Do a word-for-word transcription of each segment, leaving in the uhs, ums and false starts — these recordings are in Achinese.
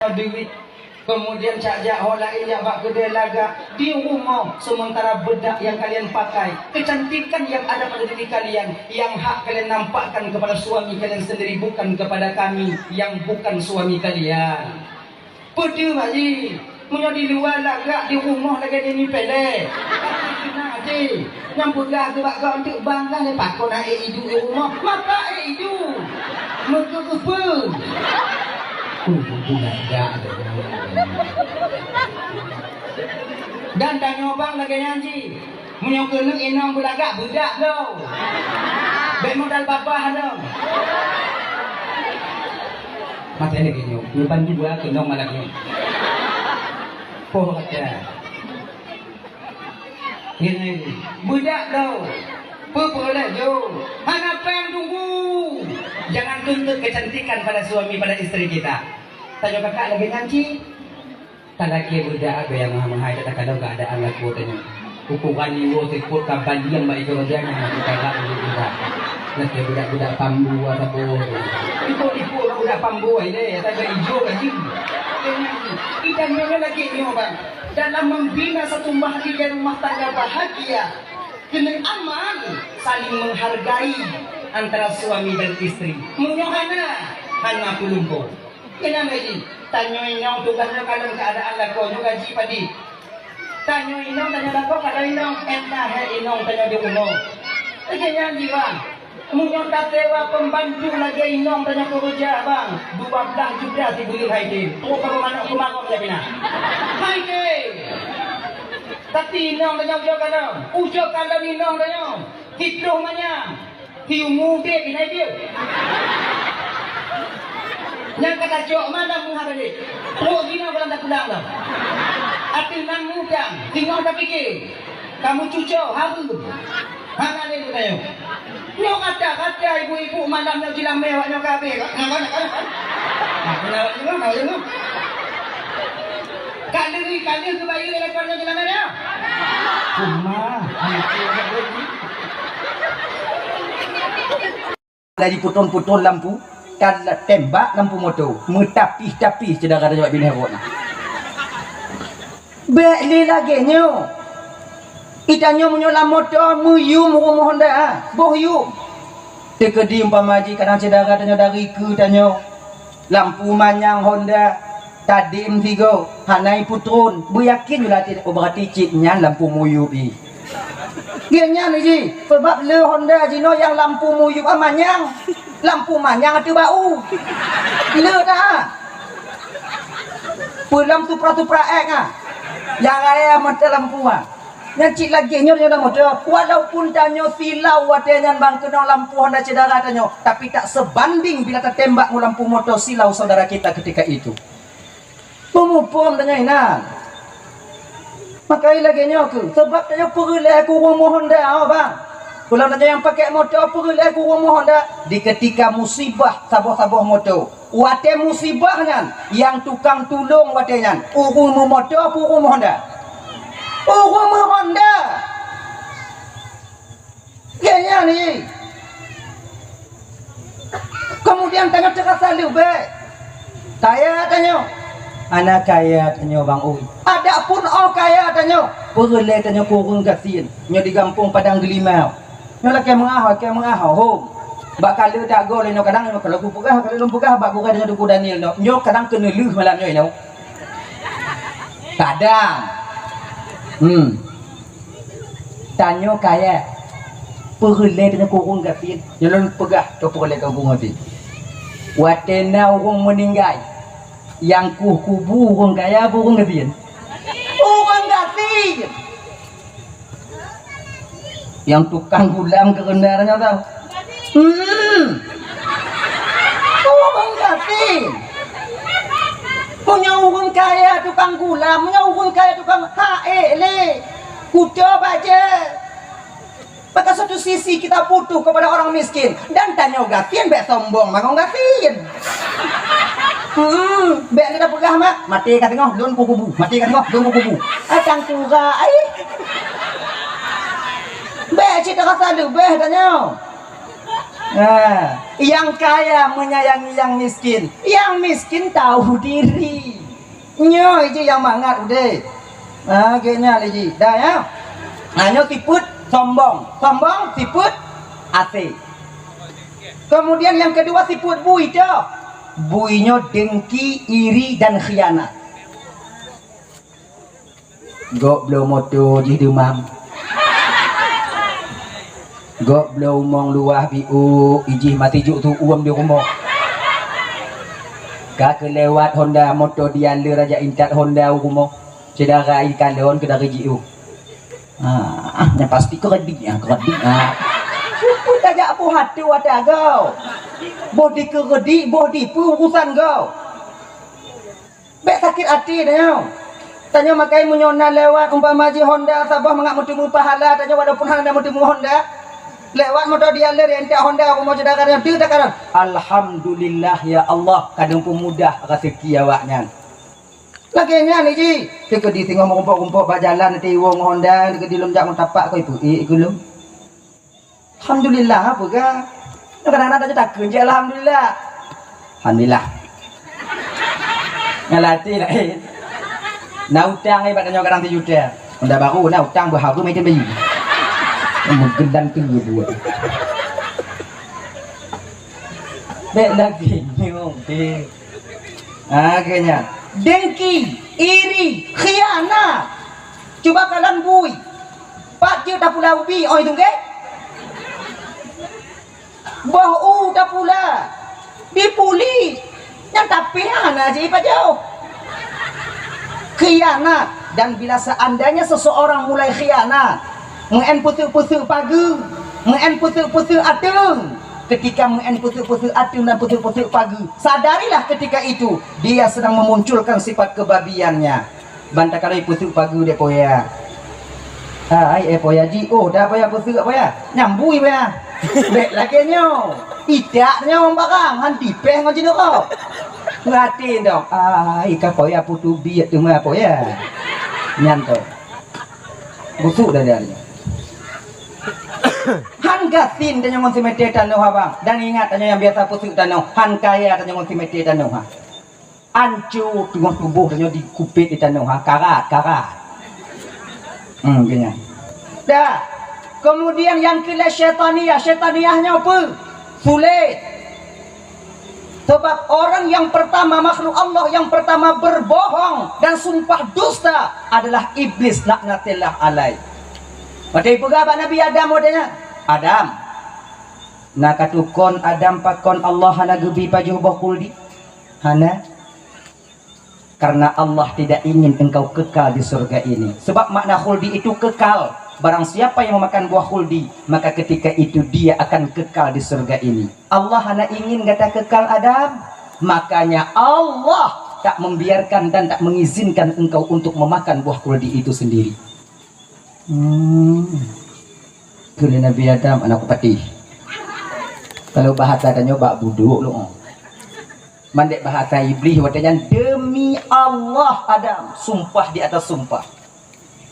Duit. Kemudian cak jak ho laén jak bak keudè lagak di rumoh, sementara bedak yang kalian pakai, kecantikan yang ada pada diri kalian, yang hak kalian nampakkan kepada suami kalian sendiri, bukan kepada kami yang bukan suami kalian. Peue teuma jih, meunyoe di luwa lagak, di rumoh lagèe nyoe pèlè. Tapi keunan até, nyang peugah keu bak gob teuk bangga lé pakon aé idu di rumoh, maka aé idu. Meukeue-keue. Dan tanyoe bang lagèe nyan jih. Meunyoe keuneuk inong beulagak, beudak bloe. Bèk modal babah lom. Maté lagèe nyoe, neubantu gua keunong malam nyoe. Poh kata. Ini, beudak bloe. Peue-peue laju. Hana péng tunggu. Jangan tuntut kecantikan pada suami, pada istri kita. Tanyoe kakak lagèe nyan cit. Talakèe beudak agam nyang meuhai-meuhai, takalon keuadaan lakoe tanyoe. Ukuran nyoe seupôt ka balieng bak igoe rajang nyang meukarat nyoe beudak. Lakèe beudak-beudak pambua saboh. Ipôt-ipôt bak beudak pambua ilèe, ata ka ijo ka jih. Idan nyoe lagèe nyoe, bang. Dalam membina satu mahligai rumah tangga bahagia, keuneuk aman, saling menghargai antara suami dan istri. Meunyoe hana, hana peulumpoe. Keunan lagèe, tanyoe inong tugaih nyoe kalon keuadaan lakoe nyoe gaji padit. Tanyoe inong, tanyoe lakoe, kalon inong, entah hai inong tanyoe di rumoh. Lagèe nyan jih, bang. Meunyoe tasewa pembantu lagèe inong tanyoe keureuja, bang, dua blah juta sibuleuen hai tem. Trok kamoe manok keumarong jak pinah. Hai tem. Tapi inong tanyoe ujoe kalon, ujoe kalon inong tanyoe. Siploh manyang. Siumu udép inai piôh. Nyang ka tacok mandum meuhah tadi. Trok jinoe goh lom tapulang lom. Ateueh nan mudang, singoh tapike. Kamoe cucoe, hareuem. Hana lé geutanyoe. Nyoe gata-gata ibu-ibu malam nyoe jilamé awak nyoe ka abéh. Nah, nah, nah, nah. Nah, nah, nah, nah, nah, nah. Ka lheueh, ka lheueh geubayeue lé lakoe nyoe jilamé nyoe. Cuma, anak Dari putron-putron lampu, ka tembak lampu moto, meutapih-tapih syedara tanyoe bak binéh rot na. Bèk lé lagèe nyoe. Geutanyoe meunyoe lam moto, meuyum ureueng meuhonda, boh yum. Teukeudi umpama jih kadang syedara tanyoe dari keue tanyoe, lampu manyang honda, tadem sigoe, hana iputron, beuyakin yue latih, oh, berarti cit nyan lampu muyup jih. Geuh nyan jih, sabab le honda jinoe nyang lampu muyup, ah, manyang. Lampu manyang ateueh bak u. Le dah. Peue lam Supra-Supra X, ah. Nyang raya mata lampu, ah. Nyan cit lagèe nyoe, nyoe lam moto. Walaupun tanyoe silau watèe nyan bang keunong lampu honda syedara tanyoe, tapi tak sebanding bila tatembak ngon lampu moto silau saudara kita ketika itu. Peumuphom tanyoe inan. Maka lagèe nyoe kheueh, sabab tanyoe peureulèe keu ureueng meuhonda, oh, bang. Ulôn tanyoe nyang pakèk moto peureulèe keu ureueng meuhonda di keutika musibah saboh-saboh moto. Watèe musibah nyan, nyang tukang tulông watèe nyan, ureueng meumoto peue ureueng meuhonda? Ureueng meuhonda! Lagèe nyan jih. Keumudian tanyoe teurasa leubèh kaya tanyoe. Hana kaya tanyoe bang ui. Adapun 'oh kaya tanyoe, peureulèe tanyoe keu ureueng gasien. Nyoe di gampông Padang Geulimau. Nyoe lakèe meungaho, lakèe meungaho, hom. Bak kaleue tagoe lé nyoe kadang nyoe kalau kupeugah, kalau lôn peugah bak gurèe deungon Teungku Daniel nyoe. Nyoe kadang keuneulheueh malam nyoe, nyoe. Kadang. Hmm. Tanyoe kaya. Peureulèe tanyoe keu ureueng gasien. Nyoe lôn peugah, nyoe peureulèe keu ureueng gasien. Watèe na ureueng meuninggai, nyang kueh kubu ureueng kaya peue ureueng gasien? Ureueng gasien. Nyang tukang gulam keureuna nyoe tau. Hmm. Ureueng gasien. Meunyoe ureueng kaya tukang gulam, meunyoe ureueng kaya tukang hak ék lé. Kuto bajèe. Maka satu sisi kita butuh kepada orang miskin dan tanyoe gasien bèk sombong mangat gasien. Hmm, bèk lé tapeugah mak, maté ka teungoh lôn kukubu, maté ka teungoh lôn kukubu. Ah, tangkura ai. Bèk cit rasa leubèh tanyoe. Ha, nyang kaya menyayangi nyang miskin, nyang miskin tahu diri. Nyoe jih nyang mangat udeb. Ha, geuhnyan lé jih. Dah ya. Ha, nyoe sifeuet sombong. Sombong sifeuet asé. Kemudian yang kedua sifeuet bui tu. Bui nyoe dengki, iri dan khianat. Gob bloe moto jih deumam. Gob bloe umong luwah biôk, ijih mati juk tu'uem di rumoh. Ka keulewat Honda moto dialer raja intat Honda u rumoh. Syedara ikalon keudari jiôh. Ah, ah, nyang pasti keuredik, ah, keuredik, ah. Peue tajak boh até watée agoe. Boh dikeuredik, boh dipeue urusan goe. Bék sakét até tanyoe. Tanyoe makai meunyoe na lewat umpama jih Honda saboh mangat meuteumé pahala tanyoe walaupun hana meuteumé Honda. Lewat moto dialer intat Honda rumoh syedara nyoe teuh takalon. Alhamdulillah ya Allah kadang peumudah rezeki awaknyan. Lagée nyan jih, keu keudeh singoh meurumpok-rumpok bak jalan tiwong Honda, keu keudeh lom jak meutapak keu ibu, eh, keu lom. Alhamdulillah, apa ga? Kadang-kadang ada takheun je alhamdulillah. Alhamdulillah. Ngalati lain. Na utang ibat tanyoe kadang sijuta. Honda baru na utang beuharu macam bayi. Meugendang tu buat. Bék lagée nyoe, deh. Ha, keu nyan. Dengki, iri, khianat. Cuba kalon bui. Pat jeuet tapula ubi, oi tungke. Boh u tapula. Dipuli. Nyang tapi hana jipajoh. Khianat. Dan bila seandainya seseorang mulai khianat, meu'en peuseuk-peuseuk pageue, meu'en peuseuk-peuseuk ateueng, ketika meu'en peuseuk-peuseuk ateueng dan peuseuk-peuseuk pageue, sadarilah ketika itu dia sedang memunculkan sifat kebabiannya. Ban takalon peuseuk pageue dek poya. Hai, eh, poya ji, oh, dah poya peuseuk poya. Nyambui poya. Bék lagée nyoe. Itak nyoe barang, han tipéh ngon jineuk kau. Ngerti dong. Ai, ka poya putu biet teuma poya. Nyan tu. Busuk dah dia ni. Han gasien tanyoe ngon simete tanoh abang. Dan ingat tanyoe nyang biasa peuseuk tanoh. Han kaya tanyoe ngon simete tanoh ha. Anco teungoh tuboh tanyoe dikupet di tanoh ha. Karat, karat. Hmm, gini. Dah. Kemudian yang kila syaitaniyah. Syaitaniyah nyoe apa? Sulit. Sebab orang yang pertama, makhluk Allah yang pertama berbohong dan sumpah dusta adalah Iblis laknatillah alaih. Watée peugah bak Nabi Adam watée nyan, "Adam, na katukon Adam pakon Allah hana geubi pajoh boh khuldi?" Hana. Karena Allah tidak ingin engkau kekal di surga ini. Sebab makna khuldi itu kekal. Barang siapa yang memakan buah khuldi, maka ketika itu dia akan kekal di surga ini. Allah hana ingin gata kekal Adam. Makanya Allah tak membiarkan dan tak mengizinkan engkau untuk memakan buah khuldi itu sendiri. Hmm. Kheun lé Nabi Adam, aneuk kupati. Kalau bahasa tanyoe bak budok lom. Mandek bahasa Iblis watée nyan, "Demi Allah Adam," sumpah di atas sumpah.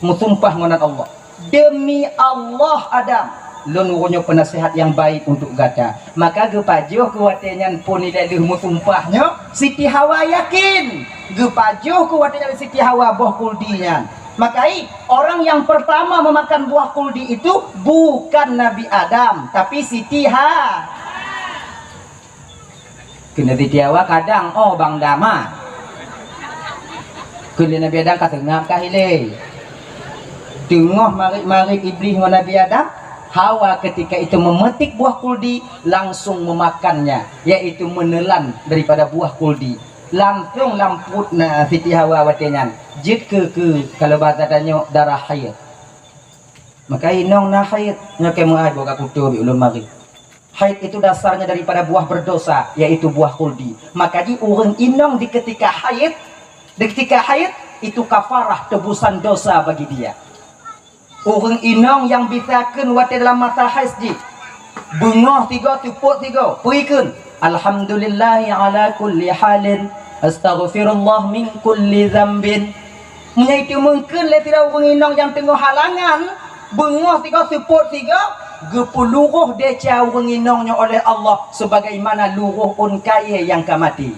Meusumpah ngon nan Allah. "Demi Allah Adam, lôn uroe nyoe peunasihat nyang baik untuk gata." Maka geupajoh keu watée nyan phon ilée lheueh meusumpah nyoe, Siti Hawa yakin. Geupajoh keu watée nyan Siti Hawa boh khuldi nyan. Maka i, orang yang pertama memakan buah khuldi itu bukan Nabi Adam, tapi Siti Ha. Keu Nabi Siti Hawa kadang, oh, bang dama. Keu Nabi Adam ka seungab ka hilé. Teungoh marit-marit Iblis ngon Nabi Adam, Hawa ketika itu memetik buah khuldi, langsung memakannya, yaitu menelan daripada buah khuldi. Langsung lam pruet na Siti Hawa watée nyan. Jeuet keu, keu, kalau bahasa tanyoe, darah haid. Maka inong na haid, nyoe keu meu'ah boh ka kuto bi ulôn mari. Haid itu dasarnya daripada buah berdosa, yaitu buah khuldi. Maka di ureuëng inong di ketika haid, di ketika haid, itu kafarah tebusan dosa bagi dia. Ureuëng inong nyang bisa kheun watée dalam masa haid jih, beungoh sigoe, seupôt sigoe, peue kheun, "Alhamdulillahi ala kulli halin, astaghfirullah min kulli dzambin." Meunyoe itu mungken lé sidroe ureuëng inong nyang teungoh halangan, beungoh sigoe, seupôt sigoe, Geupeuluroh desya ureuëng inong nyoe oleh Allah sebagaimana luroh ôn kayée nyang ka maté.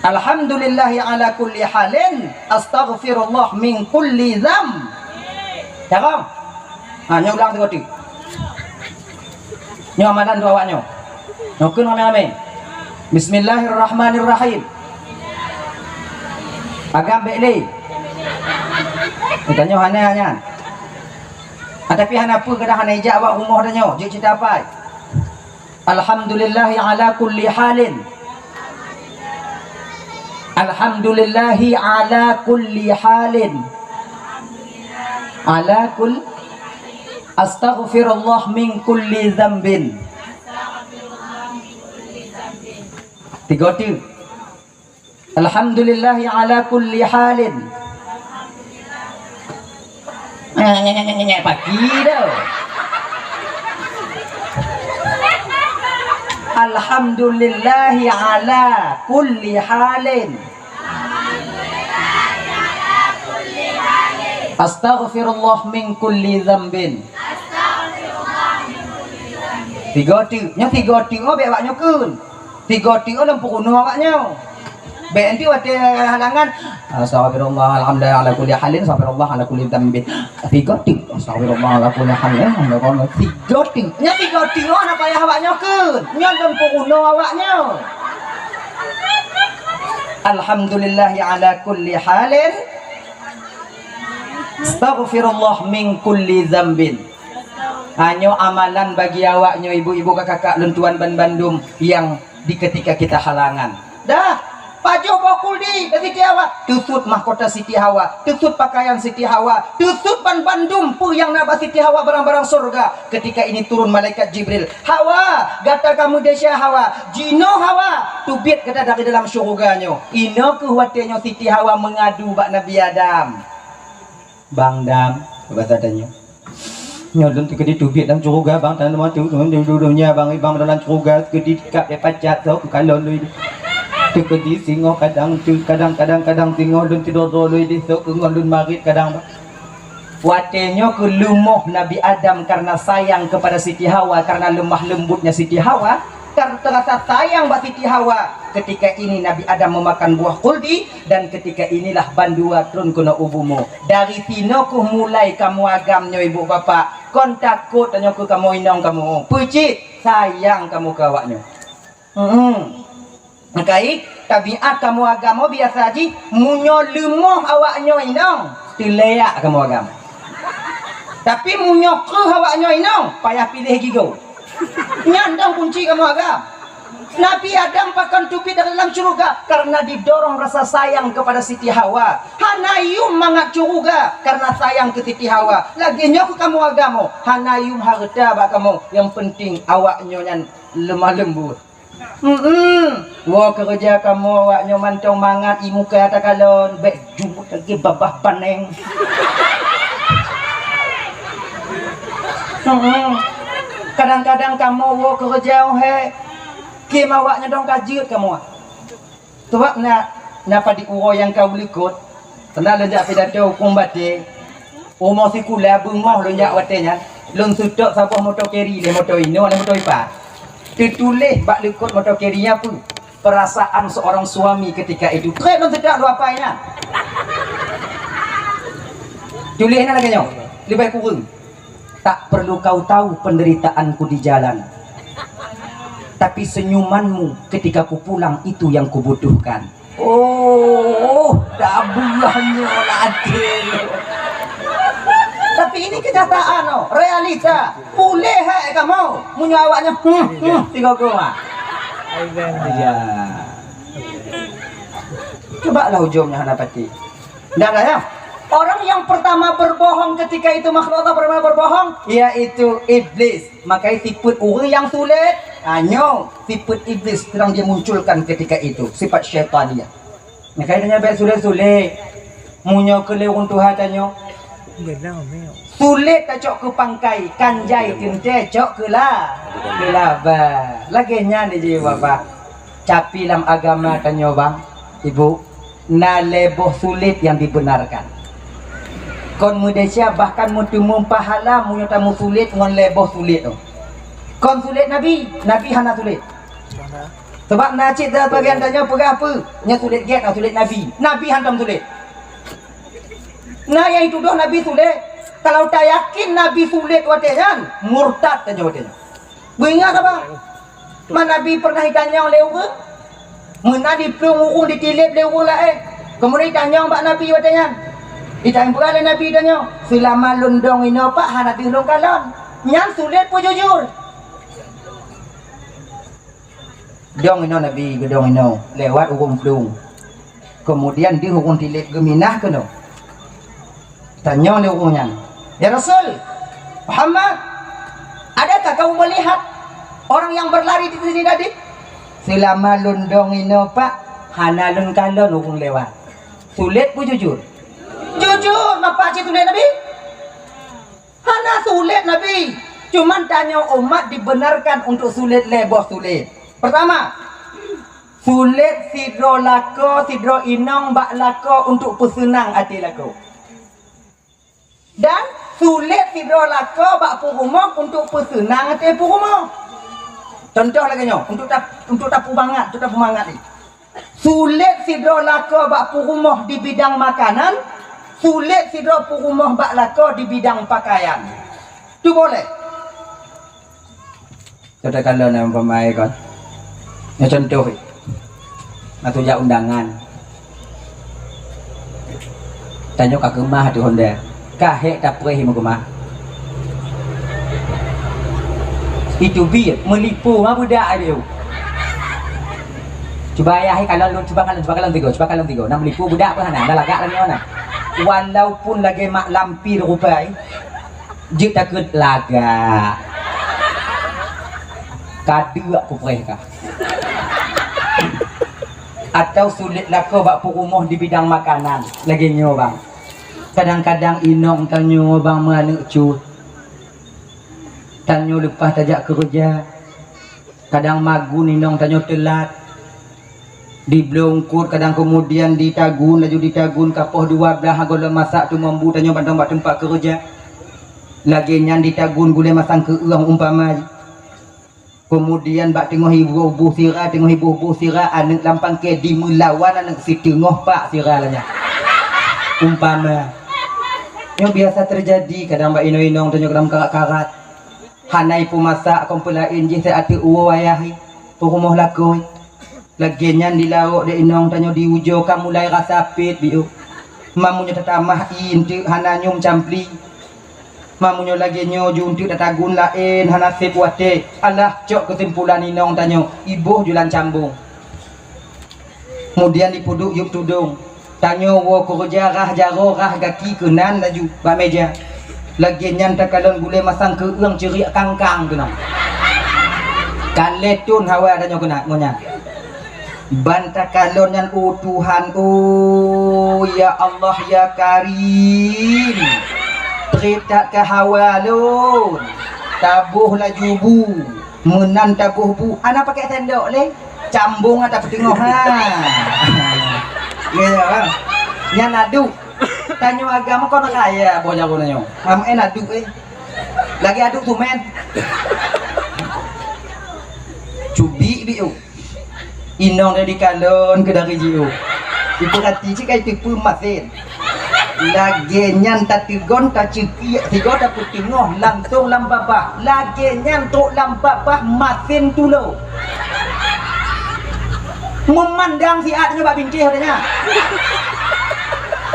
Alhamdulillahi ala kulli halin, astaghfirullah min kulli dzam. Carong. Ha, nyoe ulang sigoe teuk. Nyoe amalan dua awak nyoe. Nyoe kheun ramé-ramé. Bismillahirrahmanirrahim. Agam bék lé. Tanyoe hana nyan. Ah, tapi hana peue, kadang hana ijak awak rumoh tanyoe. Jeuet cita pai. Alhamdulillahi ala kulli halin. Alhamdulillahi ala kulli halin. Ala kul-, astaghfirullah min kulli dzambin. Tiga tu. Alhamdulillahi ala kulli halin. Nyek, nyek, nyek, nyek, nyek, pagi dah. Alhamdulillahi ala kulli halin. Astaghfirullah min kulli dzambin. Tiga tu, nyoe tiga tu, oh, bék awak nyoe kheun. Tiga tu, oh, lam peurunoe awak nyoe. Bék nanti watée halangan, astaghfirullah, alhamdulillah, ala kulli halin, astaghfirullah, ala kulli dzambin. Tiga tu, astaghfirullah, ala kulli halin, astaghfirullah. Tiga tu, nyoe tiga tu, oh, hana payah awak nyoe kheun. Nyoe lam peurunoe awak nyoe. Alhamdulillahi ala kulli halin. Astaghfirullah min kulli dzambin. Hanyoe amalan bagi awak nyoe, ibu-ibu, kakak-kakak lôn tuan banbandum nyang di ketika kita halangan. Dah, pajoh boh kuldi bak Siti Hawa, teusut mahkota Siti Hawa, teusut pakaian Siti Hawa, teusut banbandum peue nyang na bak Siti Hawa, barang-barang syurga. Ketika ini turun malaikat Jibril. "Hawa, gata ka meudesya Hawa, jinoe Hawa, teubiet gata dari dalam syeuruga nyoe." Inoe kheueh watée nyoe Siti Hawa meungadu bak Nabi Adam. "Bang Dam," basa tanyoe. "Nyoe lôn teukeudi teubiet lam syeuruga, Bang, tanyoe mantong, tanyoe di dunia, Bang, Bang, dalam syeuruga teukeudi kab deh pacat, sok kalon lôn. Teukeudi singoh kadang, kadang, kadang, kadang singoh lôn tidor-dor lôn di sok, singoh lôn marit kadang, Bang." Watée nyoe kheueh leumoh Nabi Adam karena sayang kepada Siti Hawa, karena lemah lembutnya Siti Hawa, karena terasa sayang bak Siti Hawa. Ketika ini Nabi Adam memakan buah kuldi, dan ketika inilah bandua trôn keunoe u bumoe. Dari sinoe kheueh mulai kamoe agam nyoe, ibu bapak. Kon takot tanyoe keu kamoe inong kamoe. Peue cit? Sayang kamoe keu awak nyoe. Hmm. Meukai, tabiat kamoe agam biasa jih, meunyoe leumoh awak nyoe inong, teuleuyak kamoe agam. Tapi meunyoe kreueh awak nyoe inong, payah piléh gigoe. Nyan dong kunci kamoe agam. Nabi Adam pakon teubiet dari dalam syeuruga karena didorong rasa sayang kepada Siti Hawa. Hana yuem mangat syeuruga karena sayang keu Siti Hawa. Lagée nyoe keu kamoe agam, hana yuem hareuta bak kamoe, nyang penting awak nyoe nyan lemah lembut. Hmm, woe keureuja kamoe awak nyoe mantong mangat, ie muka takalon, bék jumut lagée babah paneng. Hmm, kadang-kadang kamoe woe keureuja, oh hé, kém awak nyoe dong ka jeuet kamoe. Sabab na, na padub uroe nyang ka likot, Pernah lôn jak pidato hukôm batée, uroe sikula beungoh lôn jak watée nyan, lôn seutôt saboh moto keri lé moto inoe lé moto ipa. Teutuléh bak likot moto keri nyan peue? Perasaan seorang suami ketika itu. Trép lôn seutôt dua pai nyan. Tuléh na lagée nyoe, leubeh kureueng. Tak perlu kau tahu penderitaanku di jalan, tapi senyumanmu ketika ku pulang itu yang kubutuhkan. Oh, dah buahnya ladé. Tapi ini kenyataan, oh, realita. Boleh hai kamu meunyoe awaknya, hmm, hmm, tiga goma. Ya. Cobalah ujungnya hana pati. Ndak ada ya. Orang yang pertama berbohong ketika itu makhluk Allah pertama berbohong, yaitu iblis. Maka sifat orang yang sulit, ha, nyoe sifat iblis sedang dia munculkan ketika itu, sifat syaitaniyah. Maka dia nyampe sulit-sulit. Meunyoe keu lé ureuëng tuha tanyoe, sulit tacok keu pangkai, kan jai teuntée cok keu la, keu laba. Lagée nyan jih Bapak. Tapi lam agama tanyoe bang, ibu, na lé boh sulit nyang dibenarkan. Kon meudesya bahkan meuteumé pahala meunyoe tameusulet ngon lhée boh sulet nyoe. Kon sulet Nabi, Nabi hana sulet. Sabab na cit sabagian tanyoe peugah peue, nyan sulet gét, na sulet Nabi. Nabi hantom sulet. Na nyang jitudoh Nabi sulet. Kalau tayakin Nabi sulet watée nyan, murtad tanyoe watée nyan. Beuingat haba? Man Nabi pernah jitanyong lé ureuëng? Meunan jiplueng ureuëng, jitileb lé ureuëng laén. Keumudian jitanyong bak Nabi watée nyan. Jitanyong peugah lé Nabi tanyoe, "Seulama lôn dong inoe Pak hana deuh lôn kalon." Nyan sulet peujujur. Dong inoe Nabi, geudong inoe, lewat ureuëng plueng. Keumudian deuh ureuëng tileb geuminah keunoe. Tanyong lé ureuëng nyan, "Ya Rasul Muhammad, adakah kamu melihat orang yang berlari di sini tadi?" "Seulama lôn dong inoe Pak, hana lôn kalon ureuëng lewat." Sulet peujujur? Jujur, mapa cit sulet Nabi? Hana sulet Nabi. Cuman tanyoe umat dibenarkan untuk sulet lhée boh sulet. Pertama, sulet sidroe lakoe, sidroe inong bak lakoe untuk peuseunang até lakoe. Dan sulet sidroe lakoe bak peurumoh untuk peuseunang até peurumoh. Contoh lagée nyoe, untuk tap-, untuk tapeumangat, untuk tapeumangat ni. Sulet sidroe lakoe bak peurumoh di bidang makanan, sulet sidroe peurumoh bak lakoe di bidang pakaian. Tu boleh. Katakanlah na umpama kon. Nyoe contoh, na tujak undangan. Tanyoe ka keumah ateueh honda. Ka hék tapreh meukeumah. Itu biet, meulipu ma budak ai biu. Cuba ayah kalon lôn, cuba kalon, cuba kalon tigo, cuba kalon tigo. Na meulipu budak pun hana, na lagak lagée mana. Walaupun lagée mak lampir rupai, jeuet takheun lagak. Ka deuk kupreh ka. Atau sulet lakoe bak peurumoh di bidang makanan. Lagée nyoe, bang. Kadang-kadang inong tanyoe, bang, meuaneuk cut. Tanyoe leupah tajak keureuja. Kadang magun inong tanyoe teulat. Di bloe eungkot kadang keumudian ditagun, laju ditagun ka poh dua blaih gohlom masak teuma bu tanyoe mantong bak teumpat keureuja. Lagée nyan ditagun gulée masang keu-eueng umpama. Keumudian bak teungoh iboh-boh sira, teungoh iboh-boh sira, aneuk lam pangke dimeulawan aneuk siteungoh pak sira lagée nyan. Umpama. Nyoe biasa teujadi kadang bak inong-inong tanyoe kadang karat-karat. Hana ipeumasak kon peulaén jih, teuh ateueh uwoe ayah i, peurumoh lakoe. Lagée nyan di laôt di inong tanyoe di ujoe ka mulai rasa pet biôh. Mamunyoe tatamah ié teuk hana nyoe meucampli. Mamunyoe lagée nyoe ju teuk tatagun laén hana sép watée. Alah cok keusimpulan inong tanyoe iboh julan cambong. Keumudian ipeuduek yueb tudong. Tanyoe woe keureuja rhah jaroe rhah gaki keunan laju bak meja. Lagée nyan takalon gulée masang keu-eueng ceuriek kangkang keunan. Ka lhée thon hawa tanyoe keunan ngon nyan. Ban takalon nyan, "Oh Tuhan, oh ya Allah, ya Karim, trép that ka hawa lôn, taboh laju bu, meunan taboh bu, hana pakai sendok lé, cambong ata peuteungoh ha." Nyan aduk. Tanyoe agam kon raya boh jaroe nyoe. Ham en aduk eh. Lagi aduk tumen. Cubi biu. Inong dari kalon ke dari jiu. Ipeurati cit kai teupeu masen. Lagée nyan tateugon taceukiek sigoe tapeuteungoh langsong lam babah. Lagée nyan trok lam babah masen tulo. Meumandang siat nyoe bak bintéh watée nyan.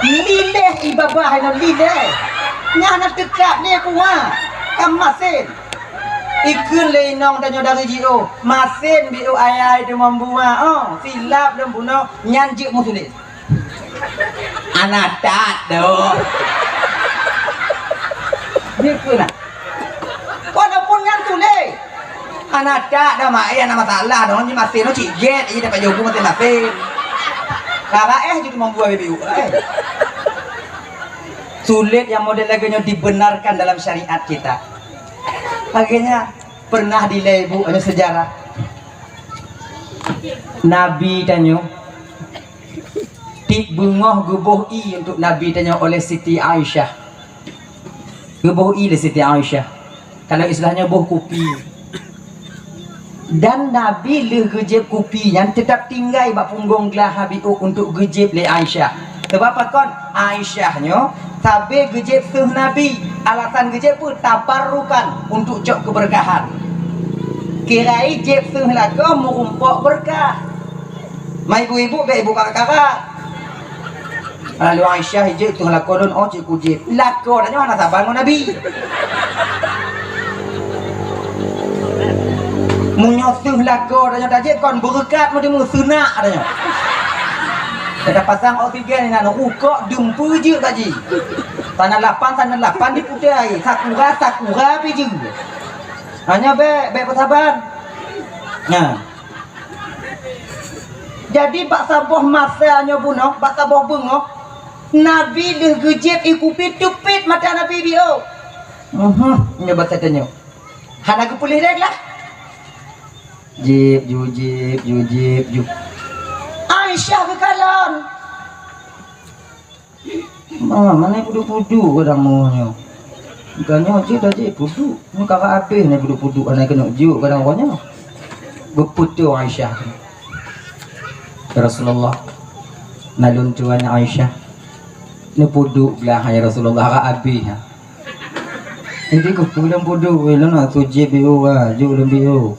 Lileh i babah nyoe lileh. Nyan na teuka lé kuah. Ka masen. Ikheun lé inong tanyoe dari jiôh, "Masen biôh ayah teuma buah, oh, silap lom bunoe, nyan jeuet meusulet." Hana that doh. Jeuet keu na. Walaupun nyan sulet. Hana that doh, mak, eh, hana masalah doh, nyan masen doh cit gét, eh, dapat jobu masen-masen. Ka raéh jeuet teuma buah biôh, eh. Sulet nyang model lagée nyoe dibenarkan dalam syariat kita. Lagée nyan, pernah dilée bu, ada sejarah. Nabi tanyoe, tieb beungoh geuboh ié untuk Nabi tanyoe oleh Siti Aisyah. Geuboh ie lé Siti Aisyah. Kalau istilahnyo boh kupi. Dan Nabi lheueh geujieb kupi nyan teutap tinggai bak punggong glah Nabi untuk geujieb lé Aisyah. Sebab pakon? Aisyah nyoe sabe geujieb seuh Nabi. Alasan geujieb peue? Tabarrukan, untuk cok keubeurkahan. Kira jieb seuh lakoe meurumpok beurkah. Ma ibu-ibu bèk ibu kakak-kakak. Lalu Aisyah ijeuet tuh lakoe lôn, oh, cit kujieb. Lakoe tanyoe hana saban ngon Nabi. Meunyoe seuh lakoe tanyoe tajieb kon beureukat meuteumu seunak tanyoe. Kita pasang oksigen inan rukok dumpeue jeuet bak jih. Sana lapan, sana lapan diputai. Sakura, sakura pi jeuet. Hanya bèk, bèk peusaban. Nah. Jadi bak saboh masa nyoe bunoe, bak saboh beungoh, Nabi lheueh geujieb ie kupi teupit mata Nabi biôh. Mhm, nyoe bak tanyoe. Hana geupeuleueh lé glah. Jieb, ju jieb, ju jieb, ju. Aisyah geukalon. Ma, mana puduk-puduk kadang mau nyoe. Bukan nyoe je dah je puduk. Ni kakak habis ni puduk-puduk anak kena juk kadang orang nyoe. Beputu Aisyah. Ya Rasulullah. Nalun tuan Aisyah. Ni puduk belah ya Rasulullah, kakak habis. Jadi keu pulang puduk, lôn nak sujud biu, juk lôn biu.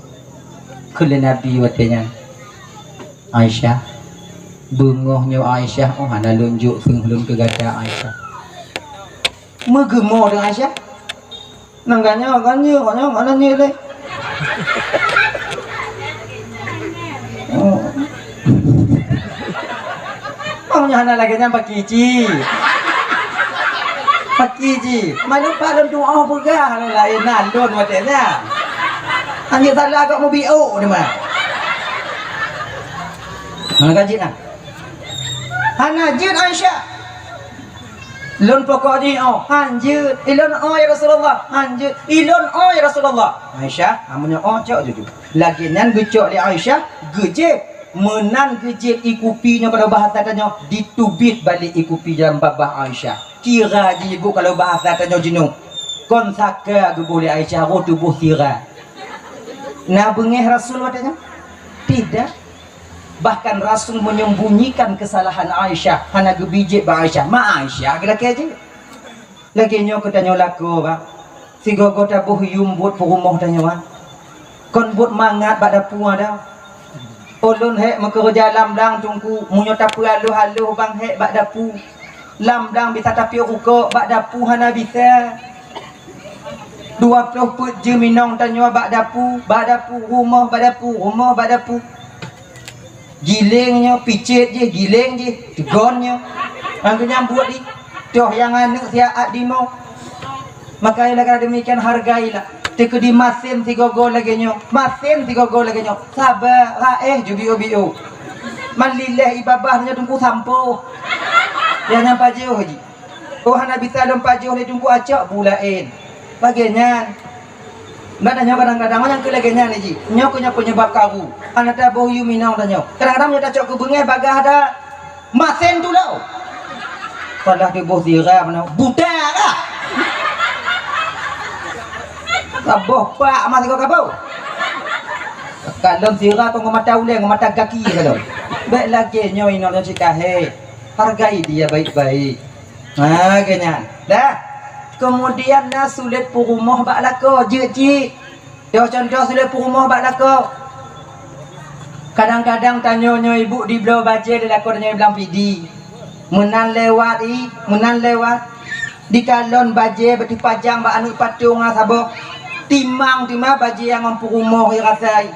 Keu lé Nabi watèe nyan. Aisyah. Beungoh nyoe Aisyah, oh, hana lôn jok seuh lôn keu gata Aisyah. Meugeumo deungon Aisyah. Nang ganyang, ganyang, ganyang, mana nyoe lé? Oh. Oh, nyoe hana lagèe nyan paki ci. Paki ci. Malu pak lôn tuoh peugah lôn laén na lôn watèe nyan. Hana salah kok meubiôk ni mah. Hana ka jeuet nah. Hana jeuet Aisyah. Lôn pokok jih oh, han jeuet. Ilôn oh ya Rasulullah, han jeuet. Ilôn oh ya Rasulullah. Aisyah, amun nyoe oh cok juju. Lagèe nyan geucok lé Aisyah, geujieb. Meunan geujieb ie kupi nyoe kalau bahasa tanyoe, ditubit balek ie kupi dalam babah Aisyah. Tira jih ibu kalau bahasa tanyoe jinoe. Kon saka geuboh lé Aisyah, roh tuboh tira. Na beungèh Rasul watèe nyan? Tidak. Bahkan Rasul menyembunyikan kesalahan Aisyah, hana geubi jieb bak Aisyah. Ma Aisyah geulakèe jih. Lagèe nyoe keu tanyoe lakoe, bah. Sigoe-goe taboh yum buet peurumoh tanyoe, ah. Kon buet mangat bak dapu ada. Ulôn hék meukeureuja lam blang Teungku, meunyoe tapeualoh-aloh bang hék bak dapu. Lam blang bisa tapiôh rukok, bak dapu hana bisa. Dua ploh peuet jeuem inong tanyoe bak dapu, bak dapu, rumoh bak dapu, rumoh bak dapu. Giléng nyoe, picet jih, giléng jih, teugon nyoe. Ngon geunyang buet di, toh nyang aneuk siat at dimoe. Maka oleh karena demikian, hargailah. Teukeudi masen sigoe-goe lagèe nyoe, masen sigoe-goe lagèe nyoe. Saba, raéh, ju biôh-biôh. Man lillah ie babah nyoe Teungku sampoe. Nyang nyan pajoh jih. Oh, hana bisa lôn pajoh lé Teungku, acok bu laén. Lagèe nyan. Nah, tanyoe kadang-kadang nyang keu lagèe nyan jih. Nyoe keuh nyoe penyebab karu. Hana taboh yum inong tanyoe. Kadang-kadang meunyoe tacok keu beungèh bagah dah. Masen tu lo. Salah tuboh sira meunan. Buta kah? Kaboh pak mah sigoe kaboh. Kalon sira keu ngon mata ulèe, ngon mata gaki kalon. Bèk lagèe nyoe inong nyoe cit kahé. Hargai dia baik-baik. Ha, lagèe nyan. Dah. Kemudian na sulet peurumoh bak lakoe, jeuet cit. Toh contoh sulet peurumoh bak lakoe. Kadang-kadang tanyoe nyoe ibu dibloe bajèe lé lakoe tanyoe blang pidi. Meunan lewat i, meunan lewat. Dikalon bajèe beuteupajang bak aneuk patong ah saboh. Timang teuma bajèe nyang ngon peurumoh i rasai.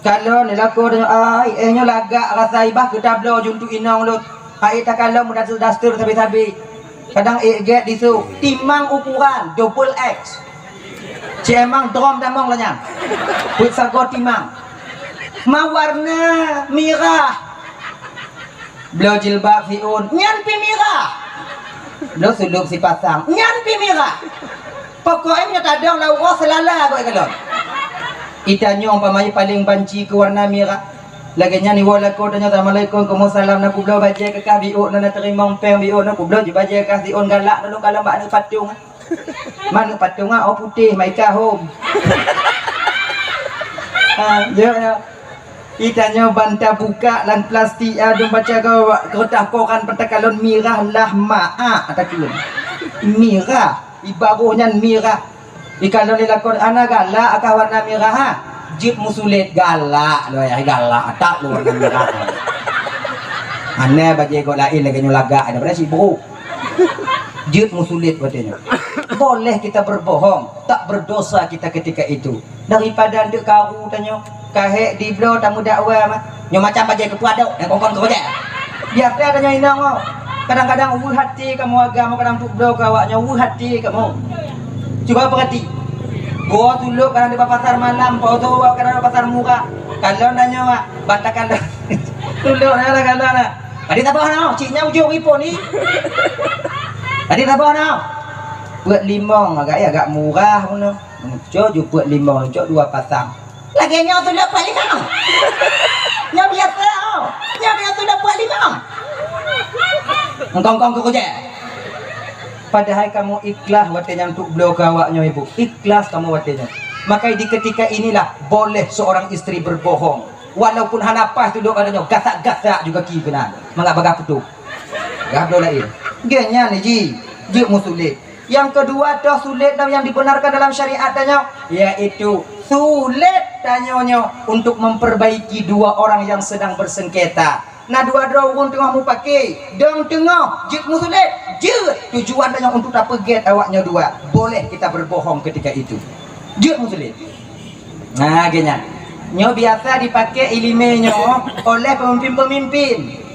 Kalon lé lakoe tanyoe, ai, eh, nyoe lagak rasai bah keu tabloe ju untuk inong lôn. Hai takalon meudaster-daster sabe-sabe. Kadang ék gèt disu, timang ukuran double X. Cemang drom damong lanyang. Peuet sagoe timang. Ma warna mirah. Bloe jilbab siôn, nyan pi mirah. Bloe sulop sipasang, nyan pi mirah. Pokok e meunyoe tadong lam uroe seulala goe kalon. Itanyong pamai paleng banci keu warna mirah. Lagèe nyan iwoe lakoe tanyoe, "Assalamualaikum." "Waalaikumsalam." "Na kubloe bajèe keu kah biôh, na teurimong péng biôh, na kubloe ju bajèe kah siôn galak, na lôn kalon bak aneuk patong." Manok patong ah, oh putéh, maika hom. Ha, ya, ya. Itanyoe ban tabuka lam plastik, ah, dum baca keu, keu kertas koran peutak kalon mirah lah maak takheun. Mirah, ibaroh nyan mirah. Ikalon lé lakoe, "Hana galak kah warna mirah, ha?" Jeuet meusulet, "Galak lôn, ai galak that lôn warna mirah." Hana bajée goe laén lagée nyoe lagak, ada pada sibuk. Jeuet meusulet watée nyoe. Boleh kita berbohong, tak berdosa kita ketika itu. Daripada eunteuk karu tanyoe, ka hék dibloe tameudakwah mah. Nyoe macam bajée keupeue adok, nyang kon-kon keu bajée. Biasa tanyoe inong oh. Kadang-kadang weueh até kamoe agam, kadang eunteuk bloe keu awak nyoe weueh até kamoe. Cuba peurati. Goe tulok kadang di pasar malam, poso kadang di pasar murah. Kalau nanya mak, batakan tulok na, kalau na. Tadi tabah na, cik nyang ujong ipon ni. Tadi tabah na. Peuet limong agak, ya, agak murah pun. Muncul ju peuet limong, muncul dua pasang. Lagée nyoe tulok peuet limong. Nyoe biasa, oh. Nyoe biasa tulok peuet limong. Engkong-kong keu kujé. Padahai kamoe ikhlas watée nyan eunteuk bloe keu awak nyoe, Ibu. Ikhlas kamoe watée nyan. Maka di ketika inilah boleh seorang istri berbohong. Walaupun hana paih tulok keu nyoe, gasak-gasak juga ki keunan. Mangat bagah putôh. Gah bloe laén. Geuh nyan ji, jeuet meusulet. Yang kedua, toh sulet dan yang dibenarkan dalam syariat tanyoe, yaitu sulet tanyoe nyoe untuk memperbaiki dua orang yang sedang bersengketa. Na dua droe ureuëng teungoh mupake, dong teungoh jeuet meusulet, jeuet tujuan tanyoe untuk tapeugét awak nyoe dua. Boleh kita berbohong ketika itu. Jeuet meusulet. Nah, geuh nyan. Nyoe biasa dipakai iéleumé nyoe oleh pemimpin-pemimpin.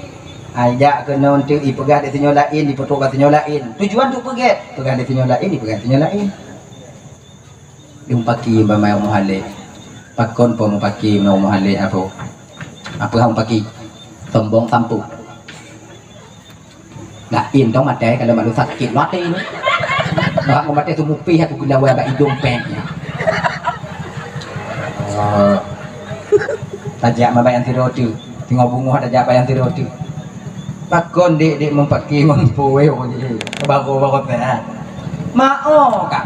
Ai jak keunoe eunteuk ipeugah di sinyoe laén, ipeutrok bak sinyoe laén. Tujuan untuk peugét, peugah di sinyoe laén, ipeugah di sinyoe laén. Lôn paki bak mai Muhalik. Pakon po mupaki ngon Muhalik apo? Apa hang paki? Sombong sampôh. Laén dong maté kalau malu sakét maté ni. Bak maté tu mupih aku geulawa bak idong pek. Oh. Tajak mabai anti roti. Tengok bungoh tajak bai anti roti. Pakon dek-dek mempaki mampu weh orang jadi. Baru-baru teh. Mao ka.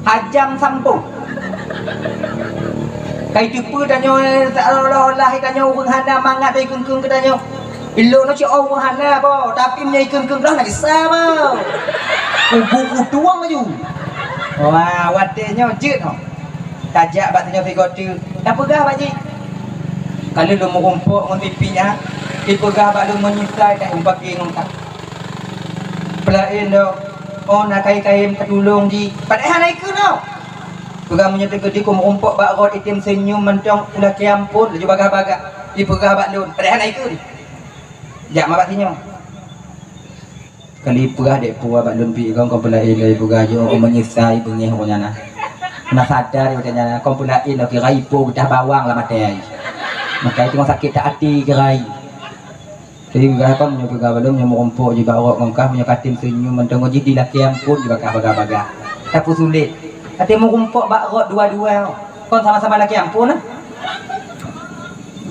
Hajam sampôh. Kai teupeu tanyoe seolah-olah tanyoe ureuëng hana mangat dari keung-keung keu tanyoe. Ilôn nyoe cit oh hana boh, tapi meunyoe ikheun-kheun droe na gisa boh. Ugu kutuang laju. Wah, watée nyoe jeuet oh. Tajak bak tanyoe sigoe teuk. Tapeugah bak jih. Ka lheueh lôn meurumpok ngon tipi nyan, ipeugah bak lôn meunyeusai that umpaki ngon ka. Peulaén dok, oh na kai-kai tatulông jih. Padahai hana ikheun oh. Peugah meunyoe teukeudi ku meurumpok bak rot item seunyum mantong ulakée amphon laju bagah-bagah. Ipeugah bak lôn, padahai hana ikheun. Jak ma bak sinyoe. Kali peugah dek peue bak lôn pih gong kon peulaén lé peugah jih oh meunyeusai beungéh oh nyan na. Na sadar oh nyan na kon peulaén lé kira ipo geudah bawang lam até ai. Maka itu sakét that até kira ai. Jadi peugah kon nyoe peugah bak lôn nyoe meurumpok jih bak rot ngon kah meunyoe katem seunyum mantong jih di lakée amphon jih bagah-bagah. Tapi sulet. Até meurumpok bak rot dua-dua. Kon sama-sama lakée amphon nah.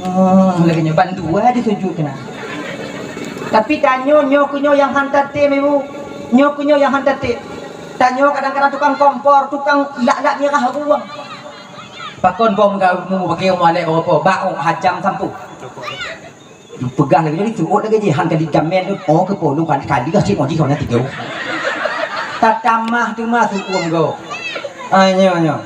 Hmm, lagée nyoe bandua disujut keunan. Tapi tanyoe nyoe keu nyoe nyang han tatem ibu. Nyoe keu nyoe nyang han tatem. Tanyoe kadang-kadang tukang kompor, tukang lak-lak mirah ruweueng. Pakon bom gau mu bagi mu alek bapa bak oh hajam sampôh. Peugah lagée nyoe disuot lagée jih han kali jamen tu. Oh keu polu kan kali cit oh jih kau na tiga. Tatamah tu mah suum go. Anyo nyo.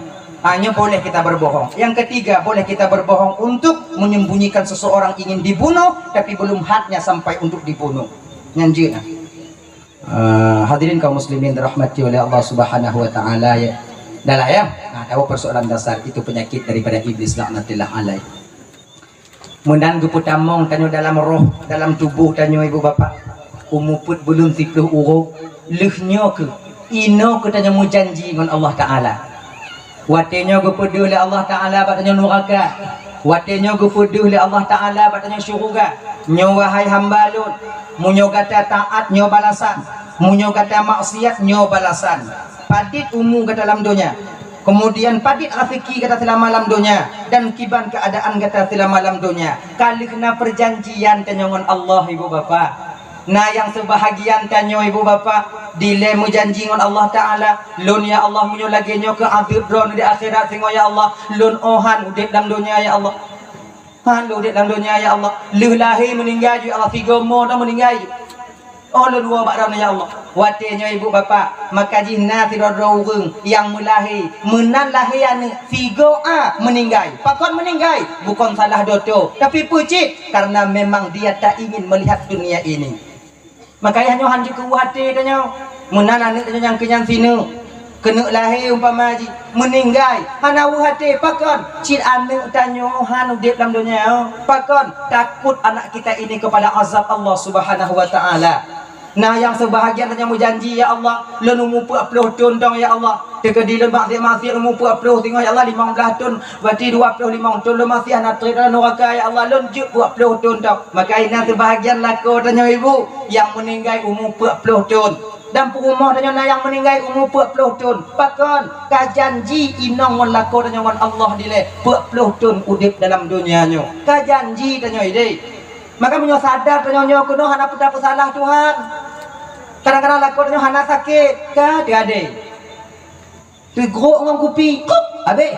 Hanya boleh kita berbohong. Yang ketiga, boleh kita berbohong untuk menyembunyikan seseorang ingin dibunuh, tapi belum haknya sampai untuk dibunuh. Nyan jeuet nah. Ah, hadirin kaum muslimin dirahmati oleh Allah Subhanahu wa taala ya. Dah lah ya. Nah, tahu persoalan dasar itu penyakit daripada iblis laknatillah alaih. Meunan geupeutamong tanyoe dalam roh, dalam tuboh tanyoe ibu bapak. Umu peuet buleuen siplôh uroe, lheueh nyoe keuh, inoe keuh tanyoe meujanji ngon Allah Taala. Watée nyoe geupeudeuh lé Allah Taala bak tanyoe nuraka. Watée nyoe geupeudeuh lé Allah Taala bak tanyoe syeuruga. Nyoe wahai hamba Lôn, meunyoe gata taát nyoe balasan, meunyoe gata maksiat nyoe balasan. Padit umu gata lam donya, kemudian padit raseuki gata seulama lam donya, dan kiban keuadaan gata seulama lam donya. Ka lheueh na peujanjian tanyoe ngon Allah, ibu bapak. Na nyang seubahagian tanyoe, ibu bapak, Dilée meujanji ngon Allah Taala, "Lôn, ya Allah, meunyoe lagée nyoe keu adeueb droeneuh di akhirat singoh, ya Allah, lôn 'oh han udeb lam donya, ya Allah. Han lôn udeb lam donya, ya Allah. Lheueh lahé meuninggai ju, ya Allah, sigoe mo droe meuninggai ju. 'Oh lôn woe bak droeneuh, ya Allah." Watée nyoe ibu bapak, maka jih na sidroe-droe ureuëng nyang meulahé, meunan lahé aneuëk sigoe a meuninggai. Pakon meuninggai? Bukon salah doto, tapi peucit karena memang dia tak ingin melihat dunia ini. Maka yah nyoe han jikeuweuh até tanyoe. Meunan aneuëk tanyoe nyang keunyan sineuk, keuneuk lahé umpama jih, meuninggai, hana weuh até. Pakon? Cit aneuëk tanyoe han udeb lam donya. Pakon? Takut anak kita ini kepada azab Allah Subhanahu wa Taala. Nah, nyang seubahagian tanyoe meujanji, "Ya Allah, lôn umu peuet ploh thon dong, ya Allah. Teukeudi lôn maksiat-maksiat umu peuet ploh singoh, ya Allah, limong blaih thon, berarti dua ploh limong thon lôn maksiat hana treb lam nuraka, ya Allah, lôn jeuet peuet ploh thon dong." Maka inan seubahagian lakoe tanyoe ibu nyang meuninggai umu peuet ploh thon. Dan peurumoh tanyoe na nyang meuninggai umu peuet ploh thon. Pakon? Ka janji inong ngon lakoe tanyoe ngon Allah dilée peuet ploh thon udeb dalam donya nyoe. Ka janji tanyoe ideh. Maka meunyoe sadar tanyoe nyoe keunoe hana peue tapeusalah Tuhan. Kadang-kadang lakoe tanyoe hana sakét, ka teuadée. Teugrok ngon kupi, kup, habéh.